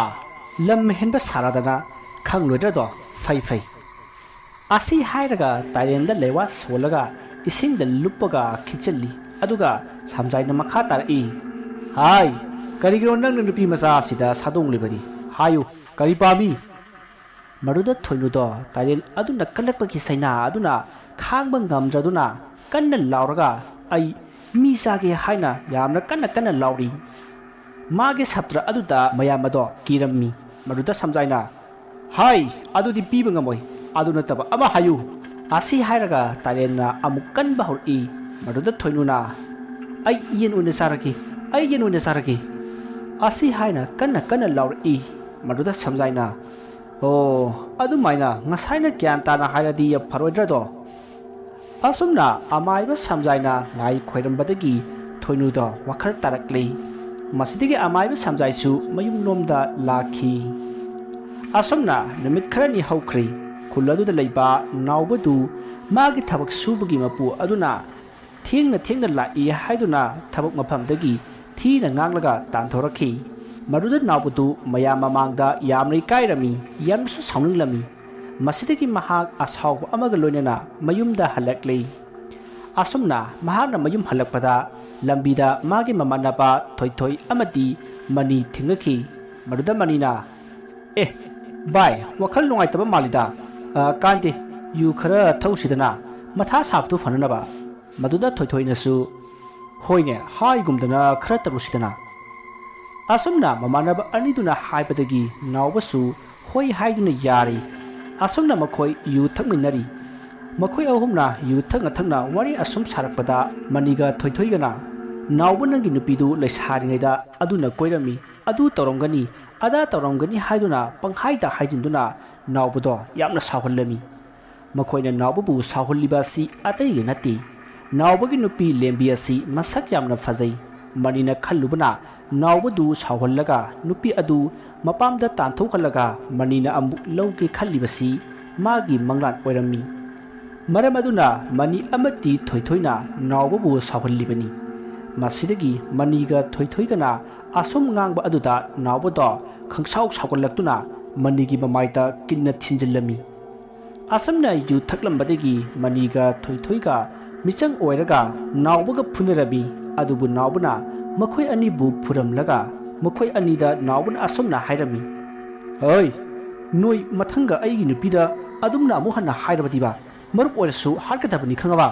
ꯂꯝ ꯍꯦꯟꯕ ꯁꯥꯔꯗꯅ ꯈꯪꯂꯣꯏꯗ꯭ꯔꯗꯣ? ꯐꯩ ꯐꯩ꯫ ꯑꯁꯤ ꯍꯥꯏꯔꯒ ꯇꯥꯏꯔꯦꯟꯗ ꯂꯩꯋꯥ ꯁꯣꯜꯂꯒ ꯏꯁꯤꯡꯗ ꯂꯨꯞꯄꯒ ꯈꯤꯛꯆꯜꯂꯤ꯫ ꯑꯗꯨꯒ ꯁꯝꯖꯥꯏꯅ ꯃꯈꯥ ꯇꯥꯔꯛꯏ, "ꯍꯥꯏ, ꯀꯔꯤꯒꯤꯅꯣ ꯅꯪꯅ ꯅꯨꯄꯤ ꯃꯆꯥ ꯑꯁꯤꯗ ꯁꯥꯗꯣꯡꯂꯤꯕꯗꯤ? ꯍꯥꯏꯌꯨ, ꯀꯔꯤ ꯄꯥꯝꯃꯤ?" ꯃꯗꯨꯗ ꯊꯣꯏꯅꯨꯗꯣ ꯇꯥꯏꯔꯦꯟ ꯑꯗꯨꯅ ꯀꯜꯂꯛꯄꯒꯤ ꯁꯩꯅꯥ ꯑꯗꯨꯅ ꯈꯥꯡꯕ ꯉꯝꯗ꯭ꯔꯗꯨꯅ ꯀꯟꯅ ꯂꯥꯎꯔꯒ, "ꯑꯩ ꯃꯤ ꯆꯥꯒꯦ" ꯍꯥꯏꯅ ꯌꯥꯝꯅ ꯀꯟꯅ ꯀꯟꯅ ꯂꯥꯎꯔꯤ꯫ ꯃꯥꯒꯤ ꯁꯞꯇ꯭ꯔ ꯑꯗꯨꯗ ꯃꯌꯥꯝ ꯑꯗꯣ ꯀꯤꯔꯝꯃꯤ꯫ ꯃꯗꯨꯗ ꯁꯝꯖꯥꯏꯅ, "ꯍꯥꯏ, ꯑꯗꯨꯗꯤ ꯄꯤꯕ ꯉꯝꯃꯣꯏ꯫ ꯑꯗꯨ ꯅꯠꯇꯕ ꯑꯃ ꯍꯥꯏꯌꯨ꯫" ꯑꯁꯤ ꯍꯥꯏꯔꯒ ꯇꯥꯏꯔꯦꯟꯅ ꯑꯃꯨꯛ ꯀꯟꯕ ꯍꯧꯔꯛꯏ꯫ ꯃꯗꯨꯗ ꯊꯣꯏꯅꯨꯅ, "ꯑꯩ ꯌꯦꯟ ꯑꯣꯏꯅ ꯆꯥꯔꯒꯦ, ꯑꯩ ꯌꯦꯟ ꯑꯣꯏꯅ ꯆꯥꯔꯒꯦ" ꯑꯁꯤ ꯍꯥꯏꯅ ꯀꯟꯅ ꯀꯟꯅ ꯂꯥꯎꯔꯛꯏ꯫ ꯃꯗꯨꯗ ꯁꯝꯖꯥꯏꯅ, "ꯑꯣ, ꯑꯗꯨꯃꯥꯏꯅ ꯉꯁꯥꯏꯅ ꯒ꯭ꯌꯥꯟ ꯇꯥꯅ ꯍꯥꯏꯔꯗꯤ ꯐꯔꯣꯏꯗ꯭ꯔꯗꯣ?" ꯑꯁꯨꯝꯅ ꯑꯃꯥꯏꯕ ꯁꯝꯖꯥꯏꯅ ꯂꯥꯏ ꯈꯣꯏꯔꯝꯕꯗꯒꯤ ꯊꯣꯏꯅꯨꯗ ꯋꯥꯈꯜ ꯇꯥꯔꯛꯂꯤ꯫ ꯃꯁꯤꯗꯒꯤ ꯑꯃꯥꯏꯕ ꯁꯝꯖꯥꯏꯁꯨ ꯃꯌꯨꯝꯂꯣꯝꯗ ꯂꯥꯛꯈꯤ꯫ ꯑꯁꯨꯝꯅ ꯅꯨꯃꯤꯠ ꯈꯔꯅꯤ ꯍꯧꯈ꯭ꯔꯦ꯫ ꯈꯨꯜ ꯑꯗꯨꯗ ꯂꯩꯕ ꯅꯥꯎꯕꯗꯨ ꯃꯥꯒꯤ ꯊꯕꯛ ꯁꯨꯕꯒꯤ ꯃꯄꯨ ꯑꯗꯨꯅ ꯊꯦꯡꯅ ꯊꯦꯡꯅ ꯂꯥꯛꯏ ꯍꯥꯏꯗꯨꯅ ꯊꯕꯛ ꯃꯐꯝꯗꯒꯤ ꯊꯤꯅ ꯉꯥꯡꯂꯒ ꯇꯥꯟꯊꯣꯔꯛꯈꯤ꯫ ꯃꯗꯨꯗ ꯅꯥꯎꯕꯗꯨ ꯃꯌꯥꯝ ꯃꯃꯥꯡꯗ ꯌꯥꯝꯅ ꯏꯀꯥꯏꯔꯝꯃꯤ, ꯌꯥꯝꯅꯁꯨ ꯁꯥꯎꯅꯤꯡꯂꯝꯃꯤ꯫ ꯃꯁꯤꯗꯒꯤ ꯃꯍꯥꯛ ꯑꯁꯥꯎꯕ ꯑꯃꯒ ꯂꯣꯏꯅꯅ ꯃꯌꯨꯝꯗ ꯍꯜꯂꯛꯂꯤ꯫ ꯑꯁꯨꯝꯅ ꯃꯍꯥꯛꯅ ꯃꯌꯨꯝ ꯍꯜꯂꯛꯄꯗ ꯂꯝꯕꯤꯗ ꯃꯥꯒꯤ ꯃꯃꯥꯟꯅꯕ ꯊꯣꯏꯊꯣꯏ ꯑꯃꯗꯤ ꯃꯅꯤ ꯊꯦꯡꯅꯈꯤ꯫ ꯃꯗꯨꯗ ꯃꯅꯤꯅ, "ꯑꯦ, ꯚꯥꯏ, ꯋꯥꯈꯜ ꯅꯨꯡꯉꯥꯏꯇꯕ ꯃꯥꯜꯂꯤꯗ꯫ ꯑ, ꯀꯥꯟꯗꯦ, ꯌꯨ ꯈꯔ ꯊꯛꯎꯁꯤꯗꯅ, ꯃꯊꯥ ꯁꯥꯕꯗꯨ ꯐꯅꯅꯕ꯫" ꯃꯗꯨꯗ ꯊꯣꯏꯊꯣꯏꯅꯁꯨ, "ꯍꯣꯏꯅꯦ, ꯍꯥꯏꯒꯨꯝꯗꯅ ꯈꯔ ꯇꯧꯔꯨꯁꯤꯗꯅ꯫" ꯑꯁꯨꯝꯅ ꯃꯃꯥꯟꯅꯕ ꯑꯅꯤꯗꯨꯅ ꯍꯥꯏꯕꯗꯒꯤ ꯅꯥꯎꯕꯁꯨ ꯍꯣꯏ ꯍꯥꯏꯗꯨꯅ ꯌꯥꯔꯤ꯫ ꯑꯁꯨꯝꯅ ꯃꯈꯣꯏ ꯌꯨ ꯊꯛꯃꯤꯟꯅꯔꯤ꯫ ꯃꯈꯣꯏ ꯑꯍꯨꯝꯅ ꯌꯨ ꯊꯛꯅ ꯊꯛꯅ ꯋꯥꯔꯤ ꯑꯁꯨꯝ ꯁꯥꯔꯛꯄꯗ ꯃꯅꯤꯒ ꯊꯣꯏꯊꯣꯏꯒꯅ, "ꯅꯥꯎꯕ, ꯅꯪꯒꯤ ꯅꯨꯄꯤꯗꯨ ꯂꯩꯁꯥꯔꯤꯉꯩꯗ ꯑꯗꯨꯅ ꯀꯣꯏꯔꯝꯃꯤ, ꯑꯗꯨ ꯇꯧꯔꯝꯒꯅꯤ, ꯑꯗꯥ ꯇꯧꯔꯝꯒꯅꯤ" ꯍꯥꯏꯗꯨꯅ ꯄꯪꯍꯥꯏꯗ ꯍꯥꯏꯖꯤꯟꯗꯨꯅ ꯅꯥꯎꯕꯗꯣ ꯌꯥꯝꯅ ꯁꯥꯎꯍꯜꯂꯝꯃꯤ꯫ ꯃꯈꯣꯏꯅ ꯅꯥꯎꯕꯕꯨ ꯁꯥꯎꯍꯜꯂꯤꯕ ꯑꯁꯤ ꯑꯇꯩꯒꯤ ꯅꯠꯇꯦ, ꯅꯥꯎꯕꯒꯤ ꯅꯨꯄꯤ ꯂꯦꯝꯕꯤ ꯑꯁꯤ ꯃꯁꯛ ꯌꯥꯝꯅ ꯐꯖꯩ꯫ ꯃꯅꯤꯅ ꯈꯜꯂꯨꯕꯅ ꯅꯥꯎꯕꯗꯨ ꯁꯥꯎꯍꯜꯂꯒ ꯅꯨꯄꯤ ꯑꯗꯨ ꯃꯄꯥꯝꯗ ꯇꯥꯟꯊꯣꯛꯍꯜꯂꯒ ꯃꯅꯤꯅ ꯑꯃꯨꯛ ꯂꯧꯒꯦ ꯈꯜꯂꯤꯕꯁꯤ ꯃꯥꯒꯤ ꯃꯪꯂꯥꯟ ꯑꯣꯏꯔꯝꯃꯤ꯫ ꯃꯔꯝ ꯑꯗꯨꯅ ꯃꯅꯤ ꯑꯃꯗꯤ ꯊꯣꯏꯊꯣꯏꯅ ꯅꯥꯎꯕꯕꯨ ꯁꯥꯎꯍꯜꯂꯤꯕꯅꯤ꯫ ꯃꯁꯤꯗꯒꯤ ꯃꯅꯤꯒ ꯊꯣꯏꯊꯣꯏꯒꯅ ꯑꯁꯨꯝ ꯉꯥꯡꯕ ꯑꯗꯨꯗ ꯅꯥꯎꯕꯗꯣ ꯈꯪꯁꯥꯎ ꯁꯥꯎꯒꯠꯂꯛꯇꯨꯅ ꯃꯅꯤꯒꯤ ꯃꯃꯥꯏꯗ ꯀꯤꯟꯅ ꯊꯤꯟꯖꯤꯜꯂꯝꯃꯤ꯫ ꯑꯁꯨꯝꯅ ꯌꯨ ꯊꯛꯂꯝꯕꯗꯒꯤ ꯃꯅꯤꯒ ꯊꯣꯏꯊꯣꯏꯒ ꯃꯤꯆꯪ ꯑꯣꯏꯔꯒ ꯅꯥꯎꯕꯒ ꯐꯨꯅꯔꯝꯃꯤ꯫ ꯑꯗꯨꯕꯨ ꯅꯥꯎꯕꯅ ꯃꯈꯣꯏ ꯑꯅꯤꯕꯨ ꯐꯨꯔꯝꯂꯒ ꯃꯈꯣꯏ ꯑꯅꯤꯗ ꯅꯥꯎꯕꯅ ꯑꯁꯨꯝꯅ ꯍꯥꯏꯔꯝꯃꯤ, "ꯑꯩ, ꯅꯣꯏ ꯃꯊꯪꯒ ꯑꯩꯒꯤ ꯅꯨꯄꯤꯗ ꯑꯗꯨꯝꯅ ꯑꯃꯨꯛ ꯍꯟꯅ ꯍꯥꯏꯔꯕꯗꯤꯕ, ꯃꯔꯨꯞ ꯑꯣꯏꯔꯁꯨ ꯍꯥꯠꯀꯗꯕꯅꯤ, ꯈꯪꯉꯕ?"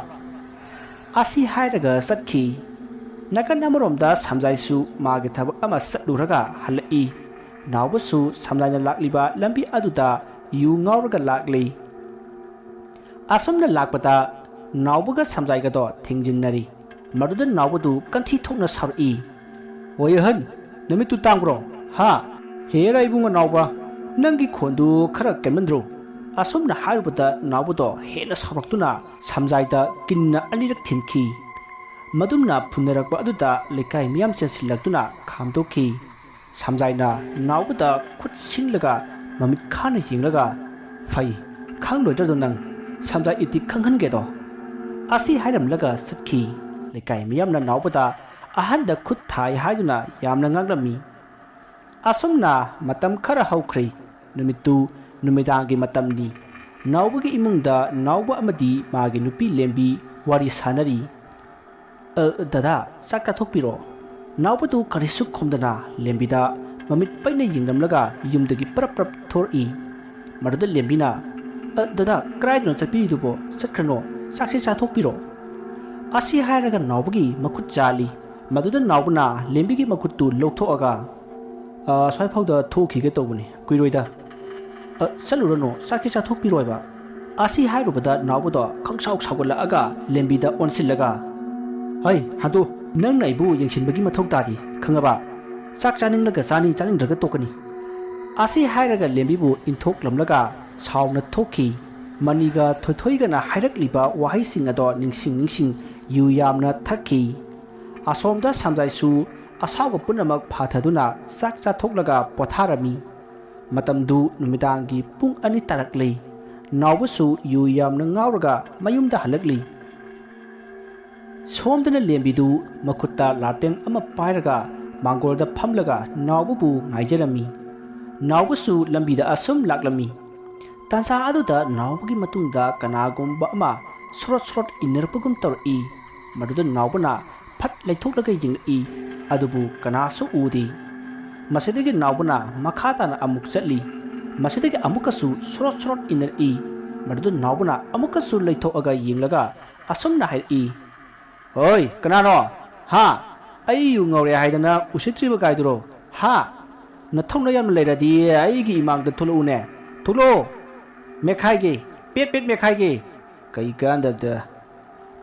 ꯑꯁꯤ ꯍꯥꯏꯔꯒ ꯆꯠꯈꯤ꯫ ꯅꯥꯀꯟ ꯑꯃꯔꯣꯝꯗ ꯁꯝꯖꯥꯏꯁꯨ ꯃꯥꯒꯤ ꯊꯕꯛ ꯑꯃ ꯆꯠꯂꯨꯔꯒ ꯍꯜꯂꯛꯏ꯫ ꯅꯥꯎꯕꯁꯨ ꯁꯝꯖꯥꯏꯅ ꯂꯥꯛꯂꯤꯕ ꯂꯝꯕꯤ ꯑꯗꯨꯗ ꯌꯨ ꯉꯥꯎꯔꯒ ꯂꯥꯛꯂꯤ꯫ ꯑꯁꯨꯝꯅ ꯂꯥꯛꯄꯗ ꯅꯥꯎꯕꯒ ꯁꯝꯖꯥꯏꯒꯗꯣ ꯊꯦꯡꯖꯤꯟꯅꯔꯤ꯫ ꯃꯗꯨꯗ ꯅꯥꯎꯕꯗꯨ ꯀꯟꯊꯤ ꯊꯣꯛꯅ ꯁꯥꯎꯔꯛꯏ꯫ "ꯑꯣꯏ ꯑꯍꯟ, ꯅꯃꯤꯠꯇꯨ ꯇꯥꯡꯕ꯭ꯔꯣ? ꯍꯥ? ꯍꯦꯔꯥ ꯏꯕꯨꯡꯉꯣ ꯅꯥꯎꯕ, ꯅꯪꯒꯤ ꯈꯣꯟꯗꯨ ꯈꯔ ꯀꯟꯃꯟꯗ꯭ꯔꯣ?" ꯑꯁꯨꯝꯅ ꯍꯥꯏꯔꯨꯕꯗ ꯅꯥꯎꯕꯗꯣ ꯍꯦꯟꯅ ꯁꯥꯎꯔꯛꯇꯨꯅ ꯁꯝꯖꯥꯏꯗ ꯀꯤꯟꯅ ꯑꯅꯤꯔꯛ ꯊꯤꯟꯈꯤ꯫ ꯃꯗꯨꯝꯅ ꯐꯨꯅꯔꯛꯄ ꯑꯗꯨꯗ ꯂꯩꯀꯥꯏ ꯃꯤꯌꯥꯝ ꯆꯦꯟꯁꯤꯜꯂꯛꯇꯨꯅ ꯈꯥꯝꯗꯣꯛꯈꯤ꯫ ꯁꯝꯖꯥꯏꯅ ꯅꯥꯎꯕꯗ ꯈꯨꯠ ꯁꯤꯡꯂꯒ ꯃꯃꯤꯠ ꯈꯥꯅ ꯌꯦꯡꯂꯒ, "ꯐꯩ, ꯈꯪꯂꯣꯏꯗ꯭ꯔꯗꯣ ꯅꯪ, ꯁꯝꯖꯥꯏ ꯏꯇꯤꯛ ꯈꯪꯍꯟꯒꯦꯗꯣ?" ꯑꯁꯤ ꯍꯥꯏꯔꯝꯂꯒ ꯆꯠꯈꯤ꯫ ꯂꯩꯀꯥꯏ ꯃꯤꯌꯥꯝꯅ ꯅꯥꯎꯕꯗ ꯑꯍꯟꯗ ꯈꯨꯠ ꯊꯥꯏ ꯍꯥꯏꯗꯨꯅ ꯌꯥꯝꯅ ꯉꯥꯡꯂꯝꯃꯤ꯫ ꯑꯁꯨꯝꯅ ꯃꯇꯝ ꯈꯔ ꯍꯧꯈ꯭ꯔꯦ꯫ ꯅꯨꯃꯤꯠꯇꯨ ꯅꯨꯃꯤꯗꯥꯡꯒꯤ ꯃꯇꯝꯅꯤ꯫ ꯅꯥꯎꯕꯒꯤ ꯏꯃꯨꯡꯗ ꯅꯥꯎꯕ ꯑꯃꯗꯤ ꯃꯥꯒꯤ ꯅꯨꯄꯤ ꯂꯦꯝꯕꯤ ꯋꯥꯔꯤ ꯁꯥꯅꯔꯤ꯫ "ꯑ, ꯗꯗꯥ, ꯆꯥꯛ ꯆꯥꯊꯣꯛꯄꯤꯔꯣ꯫" ꯅꯥꯎꯕꯗꯨ ꯀꯔꯤꯁꯨ ꯈꯨꯝꯗꯅ ꯂꯦꯝꯕꯤꯗ ꯃꯃꯤꯠ ꯄꯩꯅ ꯌꯦꯡꯂꯝꯂꯒ ꯌꯨꯝꯗꯒꯤ ꯄꯔꯞ ꯄꯔꯞ ꯊꯣꯔꯛꯏ꯫ ꯃꯗꯨꯗ ꯂꯦꯝꯕꯤꯅ, "ꯑ, ꯗꯗꯥ, ꯀꯗꯥꯏꯗꯅꯣ ꯆꯠꯄꯤꯔꯤꯗꯨꯕꯣ? ꯆꯠꯈ꯭ꯔꯅꯣ, ꯆꯥꯛꯁꯤ ꯆꯥꯊꯣꯛꯄꯤꯔꯣ꯫" ꯑꯁꯤ ꯍꯥꯏꯔꯒ ꯅꯥꯎꯕꯒꯤ ꯃꯈꯨꯠ ꯆꯥꯜꯂꯤ꯫ ꯃꯗꯨꯗ ꯅꯥꯎꯕꯅ ꯂꯦꯝꯕꯤꯒꯤ ꯃꯈꯨꯠꯇꯨ ꯂꯧꯊꯣꯛꯑꯒ, "ꯑ, ꯑꯁ꯭ꯋꯥꯏ ꯐꯥꯎꯗ ꯊꯣꯛꯈꯤꯒꯦ ꯇꯧꯕꯅꯤ, ꯀꯨꯏꯔꯣꯏꯗ꯫ ꯑ, ꯆꯠꯂꯨꯔꯅꯨ, ꯆꯥꯛꯁꯤ ꯆꯥꯊꯣꯛꯄꯤꯔꯣ ꯍꯥꯏꯕ꯫" ꯑꯁꯤ ꯍꯥꯏꯔꯨꯕꯗ ꯅꯥꯎꯕꯗꯣ ꯈꯪꯁꯥꯎ ꯁꯥꯎꯒꯠꯂꯛꯑꯒ ꯂꯦꯝꯕꯤꯗ ꯑꯣꯟꯁꯤꯜꯂꯒ, "ꯍꯩ, ꯍꯟꯗꯣ, ꯅꯪꯅ ꯑꯩꯕꯨ ꯌꯦꯡꯁꯤꯟꯕꯒꯤ ꯃꯊꯧ ꯇꯥꯗꯦ, ꯈꯪꯉꯕ? ꯆꯥꯛ ꯆꯥꯅꯤꯡꯂꯒ ꯆꯥꯅꯤ, ꯆꯥꯅꯤꯡꯗ꯭ꯔꯒ ꯇꯣꯛꯀꯅꯤ꯫" ꯑꯁꯤ ꯍꯥꯏꯔꯒ ꯂꯦꯝꯕꯤꯕꯨ ꯏꯟꯊꯣꯛꯂꯝꯂꯒ ꯁꯥꯎꯅ ꯊꯣꯛꯈꯤ꯫ ꯃꯅꯤꯒ ꯊꯣꯏꯊꯣꯏꯒꯅ ꯍꯥꯏꯔꯛꯂꯤꯕ ꯋꯥꯍꯩꯁꯤꯡ ꯑꯗꯣ ꯅꯤꯡꯁꯤꯡ ꯅꯤꯡꯁꯤꯡ ꯌꯨ ꯌꯥꯝꯅ ꯊꯛꯈꯤ꯫ ꯑꯁꯣꯝꯗ ꯁꯝꯖꯥꯏꯁꯨ ꯑꯁꯥꯎꯕ ꯄꯨꯝꯅꯃꯛ ꯐꯥꯊꯗꯨꯅ ꯆꯥꯛ ꯆꯥꯊꯣꯛꯂꯒ ꯄꯣꯊꯥꯔꯝꯃꯤ꯫ ꯃꯇꯝꯗꯨ ꯅꯨꯃꯤꯗꯥꯡꯒꯤ ꯄꯨꯡ ꯑꯅꯤ ꯇꯥꯔꯛꯂꯤ꯫ ꯅꯥꯎꯕꯁꯨ ꯌꯨ ꯌꯥꯝꯅ ꯉꯥꯎꯔꯒ ꯃꯌꯨꯝꯗ ꯍꯜꯂꯛꯂꯤ꯫ ꯁꯣꯝꯗꯅ ꯂꯦꯝꯕꯤꯗꯨ ꯃꯈꯨꯠꯇ ꯂꯥꯇꯦꯟ ꯑꯃ ꯄꯥꯏꯔꯒ ꯃꯥꯡꯒꯣꯜꯗ ꯐꯝꯂꯒ ꯅꯥꯎꯕꯕꯨ ꯉꯥꯏꯖꯔꯝꯃꯤ꯫ ꯅꯥꯎꯕꯁꯨ ꯂꯝꯕꯤꯗ ꯑꯁꯨꯝ ꯂꯥꯛꯂꯝꯃꯤ꯫ ꯇꯥꯟꯖꯥ ꯑꯗꯨꯗ ꯅꯥꯎꯕꯒꯤ ꯃꯇꯨꯡꯗ ꯀꯅꯥꯒꯨꯝꯕ ꯑꯃ ꯁꯣꯔꯣꯠ ꯁꯣꯔꯣꯠ ꯏꯟꯅꯔꯛꯄꯒꯨꯝ ꯇꯧꯔꯛꯏ꯫ ꯃꯗꯨꯗ ꯅꯥꯎꯕꯅ ꯐꯠ ꯂꯩꯊꯣꯛꯂꯒ ꯌꯦꯡꯂꯛꯏ, ꯑꯗꯨꯕꯨ ꯀꯅꯥꯁꯨ ꯎꯗꯦ꯫ ꯃꯁꯤꯗꯒꯤ ꯅꯥꯎꯕꯅ ꯃꯈꯥ ꯇꯥꯅ ꯑꯃꯨꯛ ꯆꯠꯂꯤ꯫ ꯃꯁꯤꯗꯒꯤ ꯑꯃꯨꯛꯀꯁꯨ ꯁꯣꯔꯣꯠ ꯁꯣꯔꯣꯠ ꯏꯟꯅꯔꯛꯏ꯫ ꯃꯗꯨꯗ ꯅꯥꯎꯕꯅ ꯑꯃꯨꯛꯀꯁꯨ ꯂꯩꯊꯣꯛꯑꯒ ꯌꯦꯡꯂꯒ ꯑꯁꯨꯝꯅ ꯍꯥꯏꯔꯛꯏ, "ꯍꯣꯏ, ꯀꯅꯥꯅꯣ? ꯍꯥ? ꯑꯩ ꯌꯨ ꯉꯧꯔꯦ ꯍꯥꯏꯗꯅ ꯎꯁꯤꯠꯇ꯭ꯔꯤꯕ ꯒꯥꯏꯗꯨꯔꯣ? ꯍꯥ? ꯅꯊꯧꯅ ꯌꯥꯝꯅ ꯂꯩꯔꯗꯤ ꯑꯩꯒꯤ ꯏꯃꯥꯡꯗ ꯊꯣꯛꯂꯛꯎꯅꯦ꯫ ꯊꯣꯛꯂꯛꯑꯣ꯫ ꯃꯦꯠꯈꯥꯏꯒꯦ, ꯄꯦꯠ ꯄꯦꯠ ꯃꯦꯠꯈꯥꯏꯒꯦ꯫ ꯀꯩ ꯀꯥꯟꯗꯕꯗ?"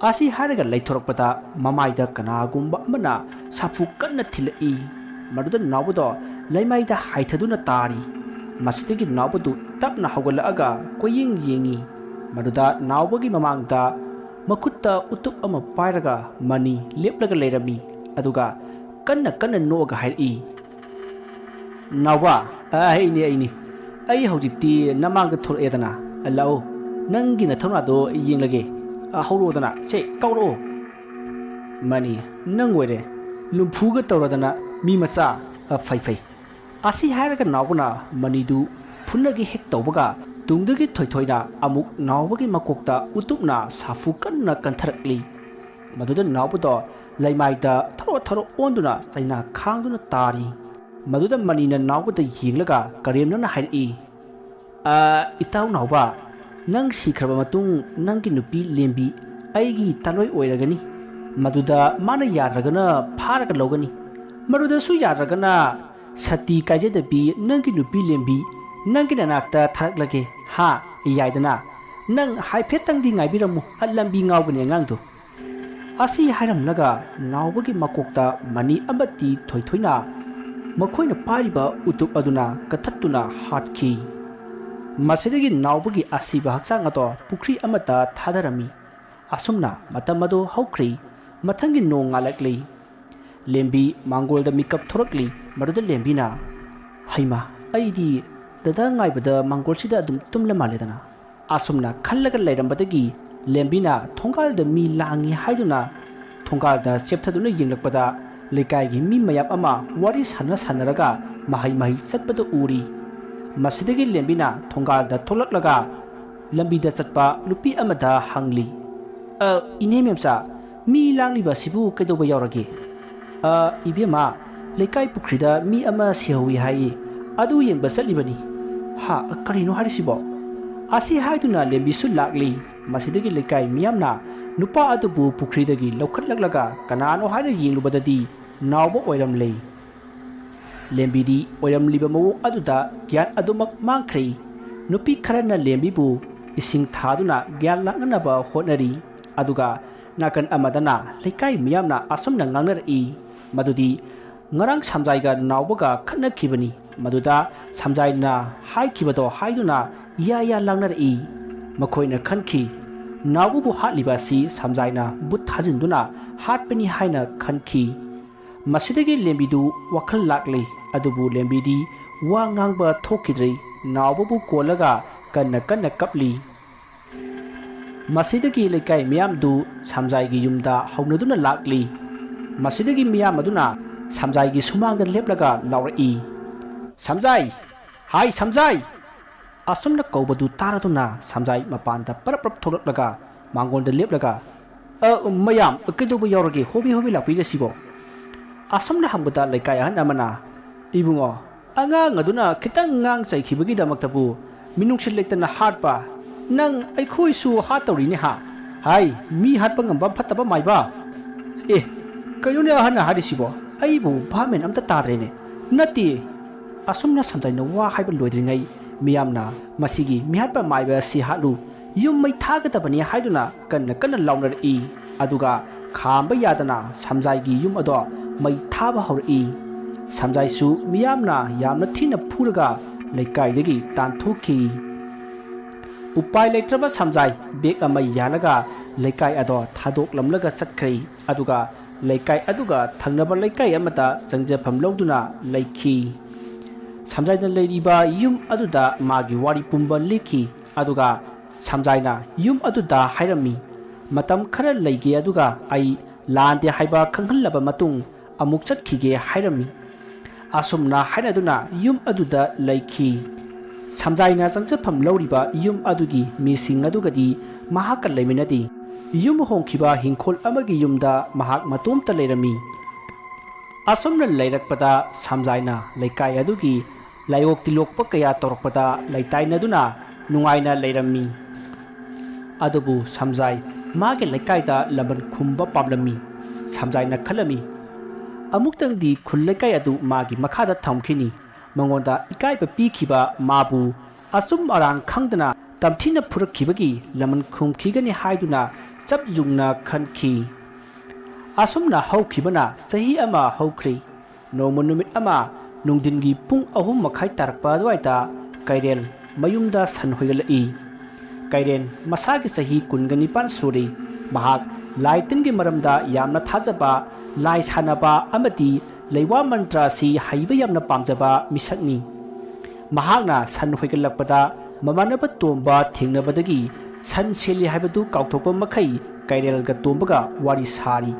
ꯑꯁꯤ ꯍꯥꯏꯔꯒ ꯂꯩꯊꯣꯔꯛꯄꯗ ꯃꯃꯥꯏꯗ ꯀꯅꯥꯒꯨꯝꯕ ꯑꯃꯅ ꯁꯥꯐꯨ ꯀꯟꯅ ꯊꯤꯜꯂꯛꯏ꯫ ꯃꯗꯨꯗ ꯅꯥꯎꯕꯗꯣ ꯂꯩꯃꯥꯏꯗ ꯍꯥꯏꯊꯗꯨꯅ ꯇꯥꯔꯤ꯫ ꯃꯁꯤꯗꯒꯤ ꯅꯥꯎꯕꯗꯨ ꯇꯞꯅ ꯍꯧꯒꯠꯂꯛꯑꯒ ꯀꯣꯏꯌꯦꯡ ꯌꯦꯡꯉꯤ꯫ ꯃꯗꯨꯗ ꯅꯥꯎꯕꯒꯤ ꯃꯃꯥꯡꯗ ꯃꯈꯨꯠꯇ ꯎꯇꯨꯞ ꯑꯃ ꯄꯥꯏꯔꯒ ꯃꯅꯤ ꯂꯦꯞꯂꯒ ꯂꯩꯔꯝꯃꯤ꯫ ꯑꯗꯨꯒ ꯀꯟꯅ ꯀꯟꯅ ꯅꯣꯛꯑꯒ ꯍꯥꯏꯔꯛꯏ, "ꯅꯥꯎꯕ, ꯑ, ꯑꯩꯅꯤ, ꯑꯩꯅꯤ꯫ ꯑꯩ ꯍꯧꯖꯤꯛꯇꯤ ꯅꯃꯥꯡꯗ ꯊꯣꯔꯛꯑꯦꯗꯅ꯫ ꯂꯥꯛꯑꯣ, ꯅꯪꯒꯤ ꯅꯊꯧꯅꯥꯗꯣ ꯌꯦꯡꯂꯒꯦ꯫ ꯑ, ꯍꯧꯔꯛꯑꯣꯗꯅ, ꯁꯦ, ꯀꯧꯔꯛꯑꯣ꯫" "ꯃꯅꯤ, ꯅꯪ ꯑꯣꯏꯔꯦ꯫ ꯂꯨꯝꯐꯨꯒ ꯇꯧꯔꯗꯅ, ꯃꯤ ꯃꯆꯥ꯫ ꯑ, ꯐꯩ, ꯐꯩ꯫" ꯑꯁꯤ ꯍꯥꯏꯔꯒ ꯅꯥꯎꯕꯅ ꯃꯅꯤꯗꯨ ꯐꯨꯅꯒꯦ ꯍꯦꯛ ꯇꯧꯕꯒ, ꯇꯨꯡꯗꯒꯤ ꯊꯣꯏꯊꯣꯏꯅ ꯑꯃꯨꯛ ꯅꯥꯎꯕꯒꯤ ꯃꯀꯣꯛꯇ ꯎꯇꯨꯞꯅ ꯁꯥꯐꯨ ꯀꯟꯅ ꯀꯟꯊꯔꯛꯂꯤ꯫ ꯃꯗꯨꯗ ꯅꯥꯎꯕꯗꯣ ꯂꯩꯃꯥꯏꯗ ꯊꯔꯣ ꯊꯔꯣ ꯑꯣꯟꯗꯨꯅ ꯆꯩꯅꯥ ꯈꯥꯡꯗꯨꯅ ꯇꯥꯔꯤ꯫ ꯃꯗꯨꯗ ꯃꯅꯤꯅ ꯅꯥꯎꯕꯗ ꯌꯦꯡꯂꯒ ꯀꯔꯦꯝꯅꯅ ꯍꯥꯏꯔꯛꯏ, "ꯑ, ꯏꯇꯥꯎ ꯅꯥꯎꯕ, ꯅꯪ ꯁꯤꯈ꯭ꯔꯕ ꯃꯇꯨꯡ ꯅꯪꯒꯤ ꯅꯨꯄꯤ ꯂꯦꯝꯕꯤ ꯑꯩꯒꯤ ꯇꯥꯂꯣꯏ ꯑꯣꯏꯔꯒꯅꯤ꯫ ꯃꯗꯨꯗ ꯃꯥꯅ ꯌꯥꯗ꯭ꯔꯒꯅ ꯐꯥꯔꯒ ꯂꯧꯒꯅꯤ꯫ ꯃꯗꯨꯗꯁꯨ ꯌꯥꯗ꯭ꯔꯒꯅ ꯁꯇꯤ ꯀꯥꯏꯖꯗꯕꯤ ꯅꯪꯒꯤ ꯅꯨꯄꯤ ꯂꯦꯝꯕꯤ ꯅꯪꯒꯤ ꯅꯅꯥꯛꯇ ꯊꯥꯔꯛꯂꯒꯦ꯫ ꯍꯥ, ꯌꯥꯏꯗꯅ? ꯅꯪ ꯍꯥꯏꯐꯦꯠꯇꯪꯗꯤ ꯉꯥꯏꯕꯤꯔꯝꯃꯨ, ꯑ, ꯂꯝꯕꯤ ꯉꯥꯎꯕꯅꯦ ꯑꯉꯥꯡꯗꯣ꯫" ꯑꯁꯤ ꯍꯥꯏꯔꯝꯂꯒ ꯅꯥꯎꯕꯒꯤ ꯃꯀꯣꯛꯇ ꯃꯅꯤ ꯑꯃꯗꯤ ꯊꯣꯏꯊꯣꯏꯅ ꯃꯈꯣꯏꯅ ꯄꯥꯏꯔꯤꯕ ꯎꯇꯨꯞ ꯑꯗꯨꯅ ꯀꯟꯊꯠꯇꯨꯅ ꯍꯥꯠꯈꯤ꯫ ꯃꯁꯤꯗꯒꯤ ꯅꯥꯎꯕꯒꯤ ꯑꯁꯤꯕ ꯍꯛꯆꯥꯡ ꯑꯗꯣ ꯄꯨꯈ꯭ꯔꯤ ꯑꯃꯗ ꯊꯥꯗꯔꯝꯃꯤ꯫ ꯑꯁꯨꯝꯅ ꯃꯇꯝ ꯑꯗꯨ ꯍꯧꯈ꯭ꯔꯤ꯫ ꯃꯊꯪꯒꯤ ꯅꯣꯡ ꯉꯥꯜꯂꯛꯂꯤ꯫ ꯂꯦꯝꯕꯤ ꯃꯥꯡꯒꯣꯜꯗ ꯃꯤꯀꯞ ꯊꯣꯔꯛꯂꯤ꯫ ꯃꯗꯨꯗ ꯂꯦꯝꯕꯤꯅ, "ꯍꯩꯃꯥ, ꯑꯩꯗꯤ ꯗꯗꯥ ꯉꯥꯏꯕꯗ ꯃꯥꯡꯒꯣꯜꯁꯤꯗ ꯑꯗꯨꯝ ꯇꯨꯝꯂ ꯃꯥꯜꯂꯦꯗꯅ?" ꯑꯁꯨꯝꯅ ꯈꯜꯂꯒ ꯂꯩꯔꯝꯕꯗꯒꯤ ꯂꯦꯝꯕꯤꯅ ꯊꯣꯡꯒꯥꯜꯗ ꯃꯤ ꯂꯥꯡꯉꯤ ꯍꯥꯏꯗꯨꯅ ꯊꯣꯡꯒꯥꯜꯗ ꯆꯦꯞꯊꯗꯨꯅ ꯌꯦꯡꯂꯛꯄꯗ ꯂꯩꯀꯥꯏꯒꯤ ꯃꯤ ꯃꯌꯥꯝ ꯑꯃ ꯋꯥꯔꯤ ꯁꯥꯟꯅ ꯁꯥꯟꯅꯔꯒ ꯃꯍꯩ ꯃꯍꯩ ꯆꯠꯄꯗꯨ ꯎꯔꯤ꯫ ꯃꯁꯤꯗꯒꯤ ꯂꯦꯝꯕꯤꯅ ꯊꯣꯡꯒꯥꯜꯗ ꯊꯣꯛꯂꯛꯂꯒ ꯂꯝꯕꯤꯗ ꯆꯠꯄ ꯅꯨꯄꯤ ꯑꯃꯗ ꯍꯪꯂꯤ, "ꯑ, ꯏꯅꯦ ꯃꯦꯝꯆꯥ, ꯃꯤ ꯂꯥꯡꯂꯤꯕ ꯑꯁꯤꯕꯨ ꯀꯩꯗꯧꯕ ꯌꯥꯎꯔꯒꯦ?" "ꯑ, ꯏꯕꯦꯝꯃ, ꯂꯩꯀꯥꯏ ꯄꯨꯈ꯭ꯔꯤꯗ ꯃꯤ ꯑꯃ ꯁꯤꯍꯧꯋꯤ ꯍꯥꯏꯌꯦ, ꯑꯗꯨ ꯌꯦꯡꯕ ꯆꯠꯂꯤꯕꯅꯤ꯫" "ꯍꯥ, ꯀꯔꯤꯅꯣ ꯍꯥꯏꯔꯤꯁꯤꯕꯣ?" ꯑꯁꯤ ꯍꯥꯏꯗꯨꯅ ꯂꯦꯝꯕꯤꯁꯨ ꯂꯥꯛꯂꯤ꯫ ꯃꯁꯤꯗꯒꯤ ꯂꯩꯀꯥꯏ ꯃꯤꯌꯥꯝꯅ ꯅꯨꯄꯥ ꯑꯗꯨꯕꯨ ꯄꯨꯈ꯭ꯔꯤꯗꯒꯤ ꯂꯧꯈꯠꯂꯛꯂꯒ ꯀꯅꯥꯅꯣ ꯍꯥꯏꯅ ꯌꯦꯡꯂꯨꯕꯗꯗꯤ ꯅꯥꯎꯕ ꯑꯣꯏꯔꯝꯂꯦ꯫ ꯂꯦꯝꯕꯤꯗꯤ ꯑꯣꯏꯔꯝꯂꯤꯕ ꯃꯑꯣꯡ ꯑꯗꯨꯗ ꯒ꯭ꯌꯥꯟ ꯑꯗꯨꯃꯛ ꯃꯥꯡꯈ꯭ꯔꯦ꯫ ꯅꯨꯄꯤ ꯈꯔꯅ ꯂꯦꯝꯕꯤꯕꯨ ꯏꯁꯤꯡ ꯊꯥꯗꯨꯅ ꯒ꯭ꯌꯥꯟ ꯂꯥꯛꯅꯅꯕ ꯍꯣꯠꯅꯔꯤ꯫ ꯑꯗꯨꯒ ꯅꯥꯀꯟ ꯑꯃꯗꯅ ꯂꯩꯀꯥꯏ ꯃꯤꯌꯥꯝꯅ ꯑꯁꯨꯝꯅ ꯉꯥꯡꯅꯔꯛꯏ, ꯃꯗꯨꯗꯤ ꯉꯔꯥꯡ ꯁꯝꯖꯥꯏꯒ ꯅꯥꯎꯕꯒ ꯈꯠꯅꯈꯤꯕꯅꯤ꯫ ꯃꯗꯨꯗ ꯁꯝꯖꯥꯏꯅ ꯍꯥꯏꯈꯤꯕꯗꯣ ꯍꯥꯏꯗꯨꯅ ꯌꯥ ꯌꯥ ꯂꯥꯡꯅꯔꯛꯏ꯫ ꯃꯈꯣꯏꯅ ꯈꯟꯈꯤ, ꯅꯥꯎꯕꯕꯨ ꯍꯥꯠꯂꯤꯕ ꯑꯁꯤ ꯁꯝꯖꯥꯏꯅ ꯕꯨꯠ ꯊꯥꯖꯤꯟꯗꯨꯅ ꯍꯥꯠꯄꯅꯤ ꯍꯥꯏꯅ ꯈꯟꯈꯤ꯫ ꯃꯁꯤꯗꯒꯤ ꯂꯦꯝꯕꯤꯗꯨ ꯋꯥꯈꯜ ꯂꯥꯛꯂꯤ꯫ ꯑꯗꯨꯕꯨ ꯂꯦꯝꯕꯤꯗꯤ ꯋꯥ ꯉꯥꯡꯕ ꯊꯣꯛꯈꯤꯗ꯭ꯔꯦ꯫ ꯅꯥꯎꯕꯕꯨ ꯀꯣꯜꯂꯒ ꯀꯟꯅ ꯀꯟꯅ ꯀꯞꯂꯤ꯫ ꯃꯁꯤꯗꯒꯤ ꯂꯩꯀꯥꯏ ꯃꯤꯌꯥꯝꯗꯨ ꯁꯝꯖꯥꯏꯒꯤ ꯌꯨꯝꯗ ꯍꯧꯅꯗꯨꯅ ꯂꯥꯛꯂꯤ꯫ ꯃꯁꯤꯗꯒꯤ ꯃꯤꯌꯥꯝ ꯑꯗꯨꯅ ꯁꯝꯖꯥꯏꯒꯤ ꯁꯨꯃꯥꯡꯗ ꯂꯦꯞꯂꯒ ꯂꯥꯎꯔꯛꯏ, "ꯁꯝꯖꯥꯏ! ꯍꯥꯏ ꯁꯝꯖꯥꯏ!" ꯑꯁꯨꯝꯅ ꯀꯧꯕꯗꯨ ꯇꯥꯔꯗꯨꯅ ꯁꯝꯖꯥꯏ ꯃꯄꯥꯟꯗ ꯄꯔꯞ ꯄꯔꯞ ꯊꯣꯛꯂꯛꯂꯒ ꯃꯥꯡꯒꯣꯟꯗ ꯂꯦꯞꯂꯒ, "ꯑ, ꯃꯌꯥꯝ, ꯀꯩꯗꯧꯕ ꯌꯥꯎꯔꯒꯦ? Hobby hobby ꯂꯥꯛꯄꯤꯔꯤꯁꯤꯕꯣ?" ꯑꯁꯨꯝꯅ ꯍꯪꯕꯗ ꯂꯩꯀꯥꯏ ꯑꯍꯟ ꯑꯃꯅ, "ꯏꯕꯨꯡꯉꯣ, ꯑꯉꯥꯡ ꯑꯗꯨꯅ ꯈꯤꯇꯪ ꯉꯥꯡ ꯆꯩꯈꯤꯕꯒꯤꯗꯃꯛꯇꯕꯨ ꯃꯤꯅꯨꯡꯁꯤ ꯂꯩꯇꯅ ꯍꯥꯠꯄ? ꯅꯪ ꯑꯩꯈꯣꯏꯁꯨ ꯍꯥꯠꯇꯧꯔꯤꯅꯦ ꯍꯥ? ꯍꯥꯏ, ꯃꯤ ꯍꯥꯠꯄ ꯉꯝꯕ ꯐꯠꯇꯕ ꯃꯥꯏꯕ?" "ꯑꯦ, ꯀꯩꯅꯣꯅꯦ ꯑꯍꯟꯅ ꯍꯥꯏꯔꯤꯁꯤꯕꯣ? ꯑꯩꯕꯨ ꯚꯥꯞ ꯃꯦꯟ ꯑꯝꯇ ꯇꯥꯗ꯭ꯔꯦꯅꯦ꯫ ꯅꯠꯇꯦ," ꯑꯁꯨꯝꯅ ꯁꯝꯖꯥꯏꯅ ꯋꯥ ꯍꯥꯏꯕ ꯂꯣꯏꯗ꯭ꯔꯤꯉꯩ ꯃꯤꯌꯥꯝꯅ, "ꯃꯁꯤꯒꯤ ꯃꯤꯍꯥꯠꯄ ꯃꯥꯏꯕ ꯑꯁꯤ ꯍꯥꯠꯂꯨ, ꯌꯨꯝ ꯃꯩ ꯊꯥꯒꯗꯕꯅꯤ" ꯍꯥꯏꯗꯨꯅ ꯀꯟꯅ ꯀꯟꯅ ꯂꯥꯎꯅꯔꯛꯏ꯫ ꯑꯗꯨꯒ ꯈꯥꯝꯕ ꯌꯥꯗꯅ ꯁꯝꯖꯥꯏꯒꯤ ꯌꯨꯝ ꯑꯗꯣ ꯃꯩ ꯊꯥꯕ ꯍꯧꯔꯛꯏ꯫ ꯁꯝꯖꯥꯏꯁꯨ ꯃꯤꯌꯥꯝꯅ ꯌꯥꯝꯅ ꯊꯤꯅ ꯐꯨꯔꯒ ꯂꯩꯀꯥꯏꯗꯒꯤ ꯇꯥꯟꯊꯣꯛꯈꯤ꯫ ꯎꯄꯥꯏ ꯂꯩꯇ꯭ꯔꯕ ꯁꯝꯖꯥꯏ ꯕꯦꯛ ꯑꯃ ꯌꯥꯜꯂꯒ ꯂꯩꯀꯥꯏ ꯑꯗꯣ ꯊꯥꯗꯣꯛꯂꯝꯂꯒ ꯆꯠꯈ꯭ꯔꯦ꯫ ꯑꯗꯨꯒ ꯂꯩꯀꯥꯏ ꯑꯗꯨꯒ ꯊꯪꯅꯕ ꯂꯩꯀꯥꯏ ꯑꯃꯗ ꯆꯪꯖꯐꯝ ꯂꯧꯗꯨꯅ ꯂꯩꯈꯤ꯫ ꯁꯝꯖꯥꯏꯅ ꯂꯩꯔꯤꯕ ꯌꯨꯝ ꯑꯗꯨꯗ ꯃꯥꯒꯤ ꯋꯥꯔꯤ ꯄꯨꯝꯕ ꯂꯤꯈꯤ꯫ ꯑꯗꯨꯒ ꯁꯝꯖꯥꯏꯅ ꯌꯨꯝ ꯑꯗꯨꯗ ꯍꯥꯏꯔꯝꯃꯤ, "ꯃꯇꯝ ꯈꯔ ꯂꯩꯒꯦ, ꯑꯗꯨꯒ ꯑꯩ ꯂꯥꯟꯗꯦ ꯍꯥꯏꯕ ꯈꯪꯍꯜꯂꯕ ꯃꯇꯨꯡ ꯑꯃꯨꯛ ꯆꯠꯈꯤꯒꯦ ꯍꯥꯏꯔꯝꯃꯤ꯫ ꯑꯁꯨꯝꯅ ꯍꯥꯏꯅꯗꯨꯅ ꯌꯨꯝ ꯑꯗꯨꯗ ꯂꯩꯈꯤ꯫ ꯁꯝꯖꯥꯏꯅ ꯆꯪꯖꯐꯝ ꯂꯧꯔꯤꯕ ꯌꯨꯝ ꯑꯗꯨꯒꯤ ꯃꯤꯁꯤꯡ ꯑꯗꯨꯒꯗꯤ ꯃꯍꯥꯛꯀ ꯂꯩꯃꯤꯟꯅꯗꯦ꯫ ꯌꯨꯝ ꯍꯣꯡꯈꯤꯕ ꯍꯤꯡꯈꯣꯜ ꯑꯃꯒꯤ ꯌꯨꯝꯗ ꯃꯍꯥꯛ ꯃꯇꯣꯝꯇ ꯂꯩꯔꯝꯃꯤ꯫ ꯑꯁꯨꯝꯅ ꯂꯩꯔꯛꯄꯗ ꯁꯝꯖꯥꯏꯅ ꯂꯩꯀꯥꯏ ꯑꯗꯨꯒꯤ ꯂꯥꯏꯑꯣꯛ ꯇꯤꯜꯂꯣꯛꯄ ꯀꯌꯥ ꯇꯧꯔꯛꯄꯗ ꯂꯩꯇꯥꯏꯅꯗꯨꯅ ꯅꯨꯡꯉꯥꯏꯅ ꯂꯩꯔꯝꯃꯤ꯫ ꯑꯗꯨꯕꯨ ꯁꯝꯖꯥꯏ ꯃꯥꯒꯤ ꯂꯩꯀꯥꯏꯗ ꯂꯃꯟ ꯈꯨꯝꯕ ꯄꯥꯝꯂꯝꯃꯤ꯫ ꯁꯝꯖꯥꯏꯅ ꯈꯜꯂꯝꯃꯤ, "ꯑꯃꯨꯛꯇꯪꯗꯤ ꯈꯨꯜ ꯂꯩꯀꯥꯏ ꯑꯗꯨ ꯃꯥꯒꯤ ꯃꯈꯥꯗ ꯊꯝꯈꯤꯅꯤ꯫ ꯃꯉꯣꯟꯗ ꯏꯀꯥꯏꯕ ꯄꯤꯈꯤꯕ ꯃꯥꯕꯨ ꯑꯆꯨꯝ ꯑꯔꯥꯟ ꯈꯪꯗꯅ ꯇꯝꯊꯤꯅ ꯐꯨꯔꯛꯈꯤꯕꯒꯤ ꯂꯃꯟ ꯈꯨꯝꯈꯤꯒꯅꯤ" ꯍꯥꯏꯗꯨꯅ ꯆꯞ ꯌꯨꯡꯅ ꯈꯟꯈꯤ꯫ ꯑꯁꯨꯝꯅ ꯍꯧꯈꯤꯕꯅ ꯆꯍꯤ ꯑꯃ ꯍꯧꯈ꯭ꯔꯦ꯫ ꯅꯣꯡꯃ ꯅꯨꯃꯤꯠ ꯑꯃ ꯅꯨꯡꯊꯤꯟꯒꯤ ꯄꯨꯡ ꯑꯍꯨꯝ ꯃꯈꯥꯏ ꯇꯥꯔꯛꯄ ꯑꯗꯨꯋꯥꯏꯗ ꯀꯩꯔꯦꯜ ꯃꯌꯨꯝꯗ ꯁꯟ ꯍꯣꯏꯒꯠꯂꯛꯏ꯫ ꯀꯩꯔꯦꯜ ꯃꯁꯥꯒꯤ ꯆꯍꯤ ꯀꯨꯟꯒ ꯅꯤꯄꯥꯟ ꯁꯨꯔꯤ꯫ ꯃꯍꯥꯛ ꯂꯥꯏ ꯇꯤꯟꯒꯤ ꯃꯔꯝꯗ ꯌꯥꯝꯅ ꯊꯥꯖꯕ, ꯂꯥꯏ ꯁꯥꯟꯅꯕ ꯑꯃꯗꯤ ꯂꯩꯋꯥ ꯃꯟꯇ꯭ꯔ ꯑꯁꯤ ꯍꯩꯕ ꯌꯥꯝꯅ ꯄꯥꯝꯖꯕ ꯃꯤꯁꯛꯅꯤ꯫ ꯃꯍꯥꯛꯅ ꯁꯟ ꯍꯣꯏꯒꯠꯂꯛꯄꯗ ꯃꯃꯥꯟꯅꯕ ꯇꯣꯝꯕ ꯊꯦꯡꯅꯕꯗꯒꯤ ꯁꯟ ꯁꯦꯜꯂꯤ ꯍꯥꯏꯕꯗꯨ ꯀꯥꯎꯊꯣꯛꯄ ꯃꯈꯩ ꯀꯩꯔꯦꯜꯒ ꯇꯣꯝꯕꯒ ꯋꯥꯔꯤ ꯁꯥꯔꯤ꯫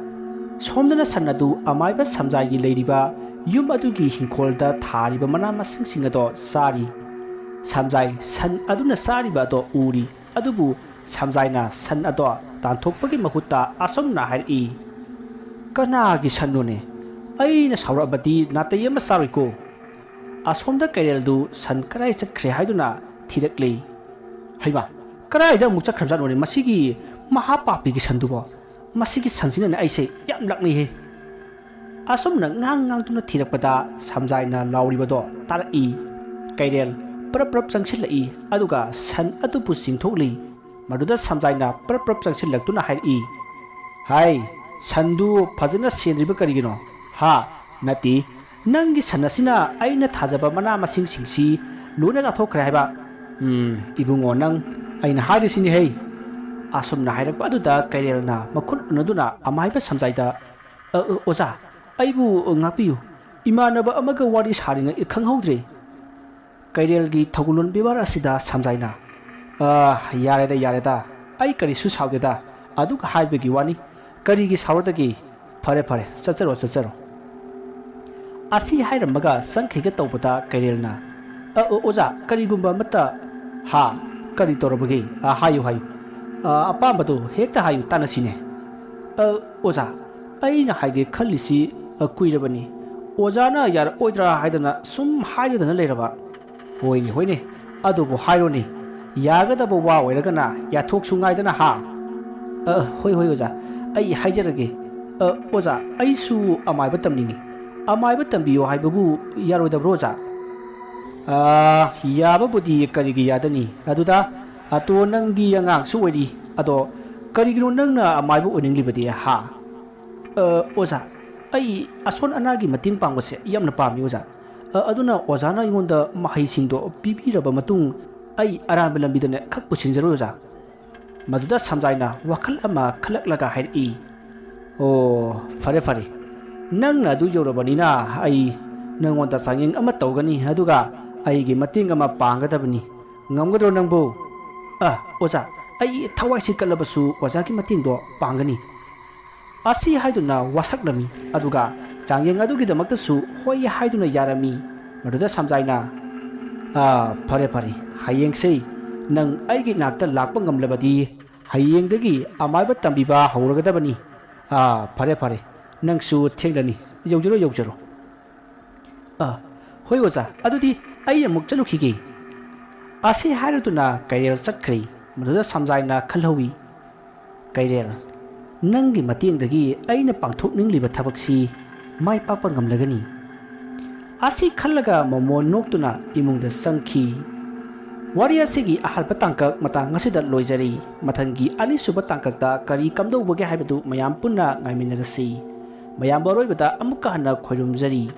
ꯁꯣꯝꯗꯅ ꯁꯟ ꯑꯗꯨ ꯑꯃꯥꯏꯕ ꯁꯝꯖꯥꯏꯒꯤ ꯂꯩꯔꯤꯕ ꯌꯨꯝ ꯑꯗꯨꯒꯤ ꯍꯤꯡꯈꯣꯜꯗ ꯊꯥꯔꯤꯕ ꯃꯅꯥ ꯃꯁꯤꯡꯁꯤꯡ ꯑꯗꯣ ꯆꯥꯔꯤ꯫ ꯁꯝꯖꯥꯏ ꯁꯟ ꯑꯗꯨꯅ ꯆꯥꯔꯤꯕ ꯑꯗꯣ ꯎꯔꯤ꯫ ꯑꯗꯨꯕꯨ ꯁꯝꯖꯥꯏꯅ ꯁꯟ ꯑꯗꯣ ꯇꯥꯟꯊꯣꯛꯄꯒꯤ ꯃꯍꯨꯠꯇ ꯑꯁꯨꯝꯅ ꯍꯥꯏꯔꯛꯏ, "ꯀꯅꯥꯒꯤ ꯁꯟꯅꯣꯅꯦ? ꯑꯩꯅ ꯁꯥꯎꯔꯛꯑꯕꯗꯤ ꯅꯥꯇꯩ ꯑꯃ ꯆꯥꯔꯣꯏꯀꯣ!" ꯑꯁꯣꯝꯗ ꯀꯩꯔꯦꯜꯗꯨ ꯁꯟ ꯀꯗꯥꯏ ꯆꯠꯈ꯭ꯔꯦ ꯍꯥꯏꯗꯨꯅ ꯊꯤꯔꯛꯂꯤ꯫ "ꯍꯩꯃꯥ, ꯀꯗꯥꯏꯗ ꯑꯃꯨꯛ ꯆꯠꯈ꯭ꯔꯕꯖꯥꯠꯅꯣꯅꯦ? ꯃꯁꯤꯒꯤ ꯃꯍꯥꯄꯥꯄꯤꯒꯤ ꯁꯟꯗꯨꯕꯣ? ꯃꯁꯤꯒꯤ ꯁꯟꯁꯤꯅꯅꯦ ꯑꯩꯁꯦ ꯌꯥꯝ ꯂꯥꯛꯅꯩꯍꯦ!" ꯑꯁꯨꯝꯅ ꯉꯥꯡ ꯉꯥꯡꯗꯨꯅ ꯊꯤꯔꯛꯄꯗ ꯁꯝꯖꯥꯏꯅ ꯂꯥꯎꯔꯤꯕꯗꯣ ꯇꯥꯔꯛꯏ꯫ ꯀꯩꯔꯦꯜ ꯄ꯭ꯔꯞ ꯄ꯭ꯔꯞ ꯆꯪꯁꯤꯜꯂꯛꯏ, ꯑꯗꯨꯒ ꯁꯟ ꯑꯗꯨꯕꯨ ꯆꯤꯡꯊꯣꯛꯂꯤ꯫ ꯃꯗꯨꯗ ꯁꯝꯖꯥꯏꯅ ꯄ꯭ꯔꯞ ꯄ꯭ꯔꯞ ꯆꯪꯁꯤꯜꯂꯛꯇꯨꯅ ꯍꯥꯏꯔꯛꯏ, "ꯍꯥꯏ, ꯁꯟꯗꯨ ꯐꯖꯅ ꯁꯦꯟꯗ꯭ꯔꯤꯕ ꯀꯔꯤꯒꯤꯅꯣ? ꯍꯥ? ꯅꯠꯇꯦ, ꯅꯪꯒꯤ ꯁꯟ ꯑꯁꯤꯅ ꯑꯩꯅ ꯊꯥꯖꯕ ꯃꯅꯥ ꯃꯁꯤꯡꯁꯤꯡꯁꯤ ꯂꯣꯏꯅ ꯆꯥꯊꯣꯛꯈ꯭ꯔꯦ ꯍꯥꯏꯕ꯫ ꯎꯝ, ꯏꯕꯨꯡꯉꯣ, ꯅꯪ ꯑꯩꯅ ꯍꯥꯏꯔꯤꯁꯤꯅꯤ ꯍꯩ!" ꯑꯁꯨꯝꯅ ꯍꯥꯏꯔꯛꯄ ꯑꯗꯨꯗ ꯀꯩꯔꯦꯜꯅ ꯃꯈꯨꯠ ꯎꯅꯗꯨꯅ ꯑꯃꯥꯏꯕ ꯁꯝꯖꯥꯏꯗ, "ꯑ, ꯑ, ꯑꯣꯖꯥ, ꯑꯩꯕꯨ ꯉꯥꯛꯄꯤꯌꯨ꯫ ꯏꯃꯥꯟꯅꯕ ꯑꯃꯒ ꯋꯥꯔꯤ ꯁꯥꯔꯤꯉꯩ ꯈꯪꯍꯧꯗ꯭ꯔꯦ꯫" ꯀꯩꯔꯦꯜꯒꯤ ꯊꯧꯒꯜꯂꯣꯟ ꯕꯦꯕꯥꯔ ꯑꯁꯤꯗ ꯁꯝꯖꯥꯏꯅ, "ꯑ, ꯌꯥꯔꯦꯗ, ꯌꯥꯔꯦꯗ, ꯑꯩ ꯀꯔꯤꯁꯨ ꯁꯥꯎꯗꯦꯗ, ꯑꯗꯨꯛ ꯍꯥꯏꯕꯒꯤ ꯋꯥꯅꯤ, ꯀꯔꯤꯒꯤ ꯁꯥꯎꯔꯗꯒꯦ? ꯐꯔꯦ, ꯐꯔꯦ, ꯆꯠꯆꯔꯣ, ꯆꯠꯆꯔꯣ꯫ ꯑꯁꯤ ꯍꯥꯏꯔꯝꯃꯒ ꯆꯪꯈꯤꯒꯦ ꯇꯧꯕꯗ ꯀꯩꯔꯦꯜꯅ, "ꯑ, ꯑ, ꯑꯣꯖꯥ, ꯀꯔꯤꯒꯨꯝꯕ ꯑꯃꯠꯇ"꯫ "ꯍꯥ? ꯀꯔꯤ ꯇꯧꯔꯕꯒꯦ? ꯑ, ꯍꯥꯏꯌꯨ, ꯍꯥꯏꯌꯨ꯫ ꯑ, ꯑꯄꯥꯝꯕꯗꯨ ꯍꯦꯛꯇ ꯍꯥꯏꯌꯨ, ꯇꯥꯟꯅꯁꯤꯅꯦ"꯫ "ꯑ, ꯑꯣꯖꯥ, ꯑꯩꯅ ꯍꯥꯏꯒꯦ ꯈꯜꯂꯤꯁꯤ, ꯑ, ꯀꯨꯏꯔꯕꯅꯤ꯫ ꯑꯣꯖꯥꯅ ꯌꯥꯔꯛꯑꯣꯏꯗ꯭ꯔꯥ ꯍꯥꯏꯗꯅ ꯁꯨꯝ ꯍꯥꯏꯖꯗꯅ ꯂꯩꯔꯕ"꯫ "ꯍꯣꯏꯅꯦ, ꯍꯣꯏꯅꯦ, ꯑꯗꯨꯕꯨ ꯍꯥꯏꯔꯣꯅꯦ꯫ ꯌꯥꯒꯗꯕ ꯋꯥ ꯑꯣꯏꯔꯒꯅ ꯌꯥꯊꯣꯛꯁꯨ ꯉꯥꯏꯗꯅ, ꯍꯥ?" "ꯑ, ꯍꯣꯏ, ꯍꯣꯏ, ꯑꯣꯖꯥ, ꯑꯩ ꯍꯥꯏꯖꯔꯒꯦ꯫ ꯑ, ꯑꯣꯖꯥ, ꯑꯩꯁꯨ ꯑꯃꯥꯏꯕ ꯇꯝꯅꯤꯡꯏ꯫ ꯑꯃꯥꯏꯕ ꯇꯝꯕꯤꯌꯣ ꯍꯥꯏꯕꯕꯨ ꯌꯥꯔꯣꯏꯗꯕ꯭ꯔꯣ, ꯑꯣꯖꯥ?" "ꯑ, ꯌꯥꯕꯕꯨꯗꯤ ꯀꯔꯤꯒꯤ ꯌꯥꯗꯅꯤ? ꯑꯗꯨꯗ, ꯑꯇꯣ, ꯅꯪꯗꯤ ꯑꯉꯥꯡꯁꯨ ꯑꯣꯏꯔꯤ꯫ ꯑꯗꯣ ꯀꯔꯤꯒꯤꯅꯣ ꯅꯪꯅ ꯑꯃꯥꯏꯕ ꯑꯣꯏꯅꯤꯡꯂꯤꯕꯗꯤ, ꯍꯥ?" "ꯑ, ꯑꯣꯖꯥ, ꯑꯩ ꯑꯁꯣꯟ ꯑꯅꯥꯒꯤ ꯃꯇꯦꯡ ꯄꯥꯡꯕꯁꯦ ꯌꯥꯝꯅ ꯄꯥꯝꯃꯤ, ꯑꯣꯖꯥ꯫ ꯑ, ꯑꯗꯨꯅ ꯑꯣꯖꯥꯅ ꯑꯩꯉꯣꯟꯗ ꯃꯍꯩꯁꯤꯡꯗꯣ ꯄꯤꯕꯤꯔꯕ ꯃꯇꯨꯡ ꯑꯩ ꯑꯔꯥꯟꯕ ꯂꯝꯕꯤꯗꯅꯦ ꯈꯛ ꯄꯨꯁꯤꯟꯖꯔꯣꯏ, ꯑꯣꯖꯥ"꯫ ꯃꯗꯨꯗ ꯁꯝꯖꯥꯏꯅ ꯋꯥꯈꯜ ꯑꯃ ꯈꯜꯂꯛꯂꯒ ꯍꯥꯏꯔꯛꯏ, "ꯑꯣ, ꯐꯔꯦ, ꯐꯔꯦ꯫ ꯅꯪꯅ ꯑꯗꯨ ꯌꯧꯔꯕꯅꯤꯅ ꯑꯩ ꯅꯪꯉꯣꯟꯗ ꯆꯥꯡꯌꯦꯡ ꯑꯃ ꯇꯧꯒꯅꯤ, ꯑꯗꯨꯒ ꯑꯩꯒꯤ ꯃꯇꯦꯡ ꯑꯃ ꯄꯥꯡꯒꯗꯕꯅꯤ꯫ ꯉꯝꯒꯗ꯭ꯔꯣ ꯅꯪꯕꯨ?" "ꯑ, ꯑꯣꯖꯥ, ꯑꯩ ꯊꯋꯥꯏꯁꯤ ꯀꯠꯂꯕꯁꯨ ꯑꯣꯖꯥꯒꯤ ꯃꯇꯦꯡꯗꯣ ꯄꯥꯡꯒꯅꯤ"꯫ ꯑꯁꯤ ꯍꯥꯏꯗꯨꯅ ꯋꯥꯁꯛꯂꯝꯃꯤ, ꯑꯗꯨꯒ ꯆꯥꯡꯌꯦꯡ ꯑꯗꯨꯒꯤꯗꯃꯛꯇꯁꯨ ꯍꯣꯏ ꯍꯥꯏꯗꯨꯅ ꯌꯥꯔꯝꯃꯤ꯫ ꯃꯗꯨꯗ ꯁꯝꯖꯥꯏꯅ, "ꯑꯥ, ꯐꯔꯦ, ꯐꯔꯦ, ꯍꯌꯦꯡꯁꯦ ꯅꯪ ꯑꯩꯒꯤ ꯏꯅꯥꯛꯇ ꯂꯥꯛꯄ ꯉꯝꯂꯕꯗꯤ ꯍꯌꯦꯡꯗꯒꯤ ꯑꯃꯥꯏꯕ ꯇꯝꯕꯤꯕ ꯍꯧꯔꯒꯗꯕꯅꯤ꯫ ꯑꯥ, ꯐꯔꯦ, ꯐꯔꯦ, ꯅꯪꯁꯨ ꯊꯦꯡꯂꯅꯤ, ꯌꯧꯖꯔꯣ, ꯌꯧꯖꯔꯣ"꯫ "ꯑ, ꯍꯣꯏ ꯑꯣꯖꯥ, ꯑꯗꯨꯗꯤ ꯑꯩ ꯑꯃꯨꯛ ꯆꯠꯂꯨꯈꯤꯒꯦ"꯫ ꯑꯁꯤ ꯍꯥꯏꯔꯗꯨꯅ ꯀꯩꯔꯦꯜ ꯆꯠꯈ꯭ꯔꯦ꯫ ꯃꯗꯨꯗ ꯁꯝꯖꯥꯏꯅ ꯈꯜꯍꯧꯏ, "ꯀꯩꯔꯦꯜ, ꯅꯪꯒꯤ ꯃꯇꯦꯡꯗꯒꯤ ꯑꯩꯅ ꯄꯥꯡꯊꯣꯛꯅꯤꯡꯂꯤꯕ ꯊꯕꯛꯁꯤ ꯃꯥꯏ ꯄꯥꯛꯄ ꯉꯝꯂꯒꯅꯤ"꯫ ꯑꯁꯤ ꯈꯜꯂꯒ ꯃꯣꯃꯣꯟ ꯅꯣꯛꯇꯨꯅ ꯏꯃꯨꯡꯗ ꯆꯪꯈꯤ꯫ ꯋꯥꯔꯤ ꯑꯁꯤꯒꯤ ꯑꯍꯥꯟꯕ ꯇꯥꯡꯀꯛ ꯃꯇꯥꯡ ꯑꯁꯤꯗ ꯂꯣꯏꯖꯔꯤ꯫ ꯃꯊꯪꯒꯤ ꯑꯅꯤꯁꯨꯕ ꯇꯥꯡꯀꯛꯇ ꯀꯔꯤ ꯀꯝꯗꯧꯕꯒꯦ ꯍꯥꯏꯕꯗꯨ ꯃꯌꯥꯝ ꯄꯨꯟꯅ ꯉꯥꯏꯃꯤꯟꯅꯔꯁꯤ꯫ ꯃꯌꯥꯝꯕꯨ ꯑꯔꯣꯏꯕꯗ ꯑꯃꯨꯛꯀ ꯍꯟꯅ ꯈꯣꯏꯔꯨꯝꯖꯔꯤ꯫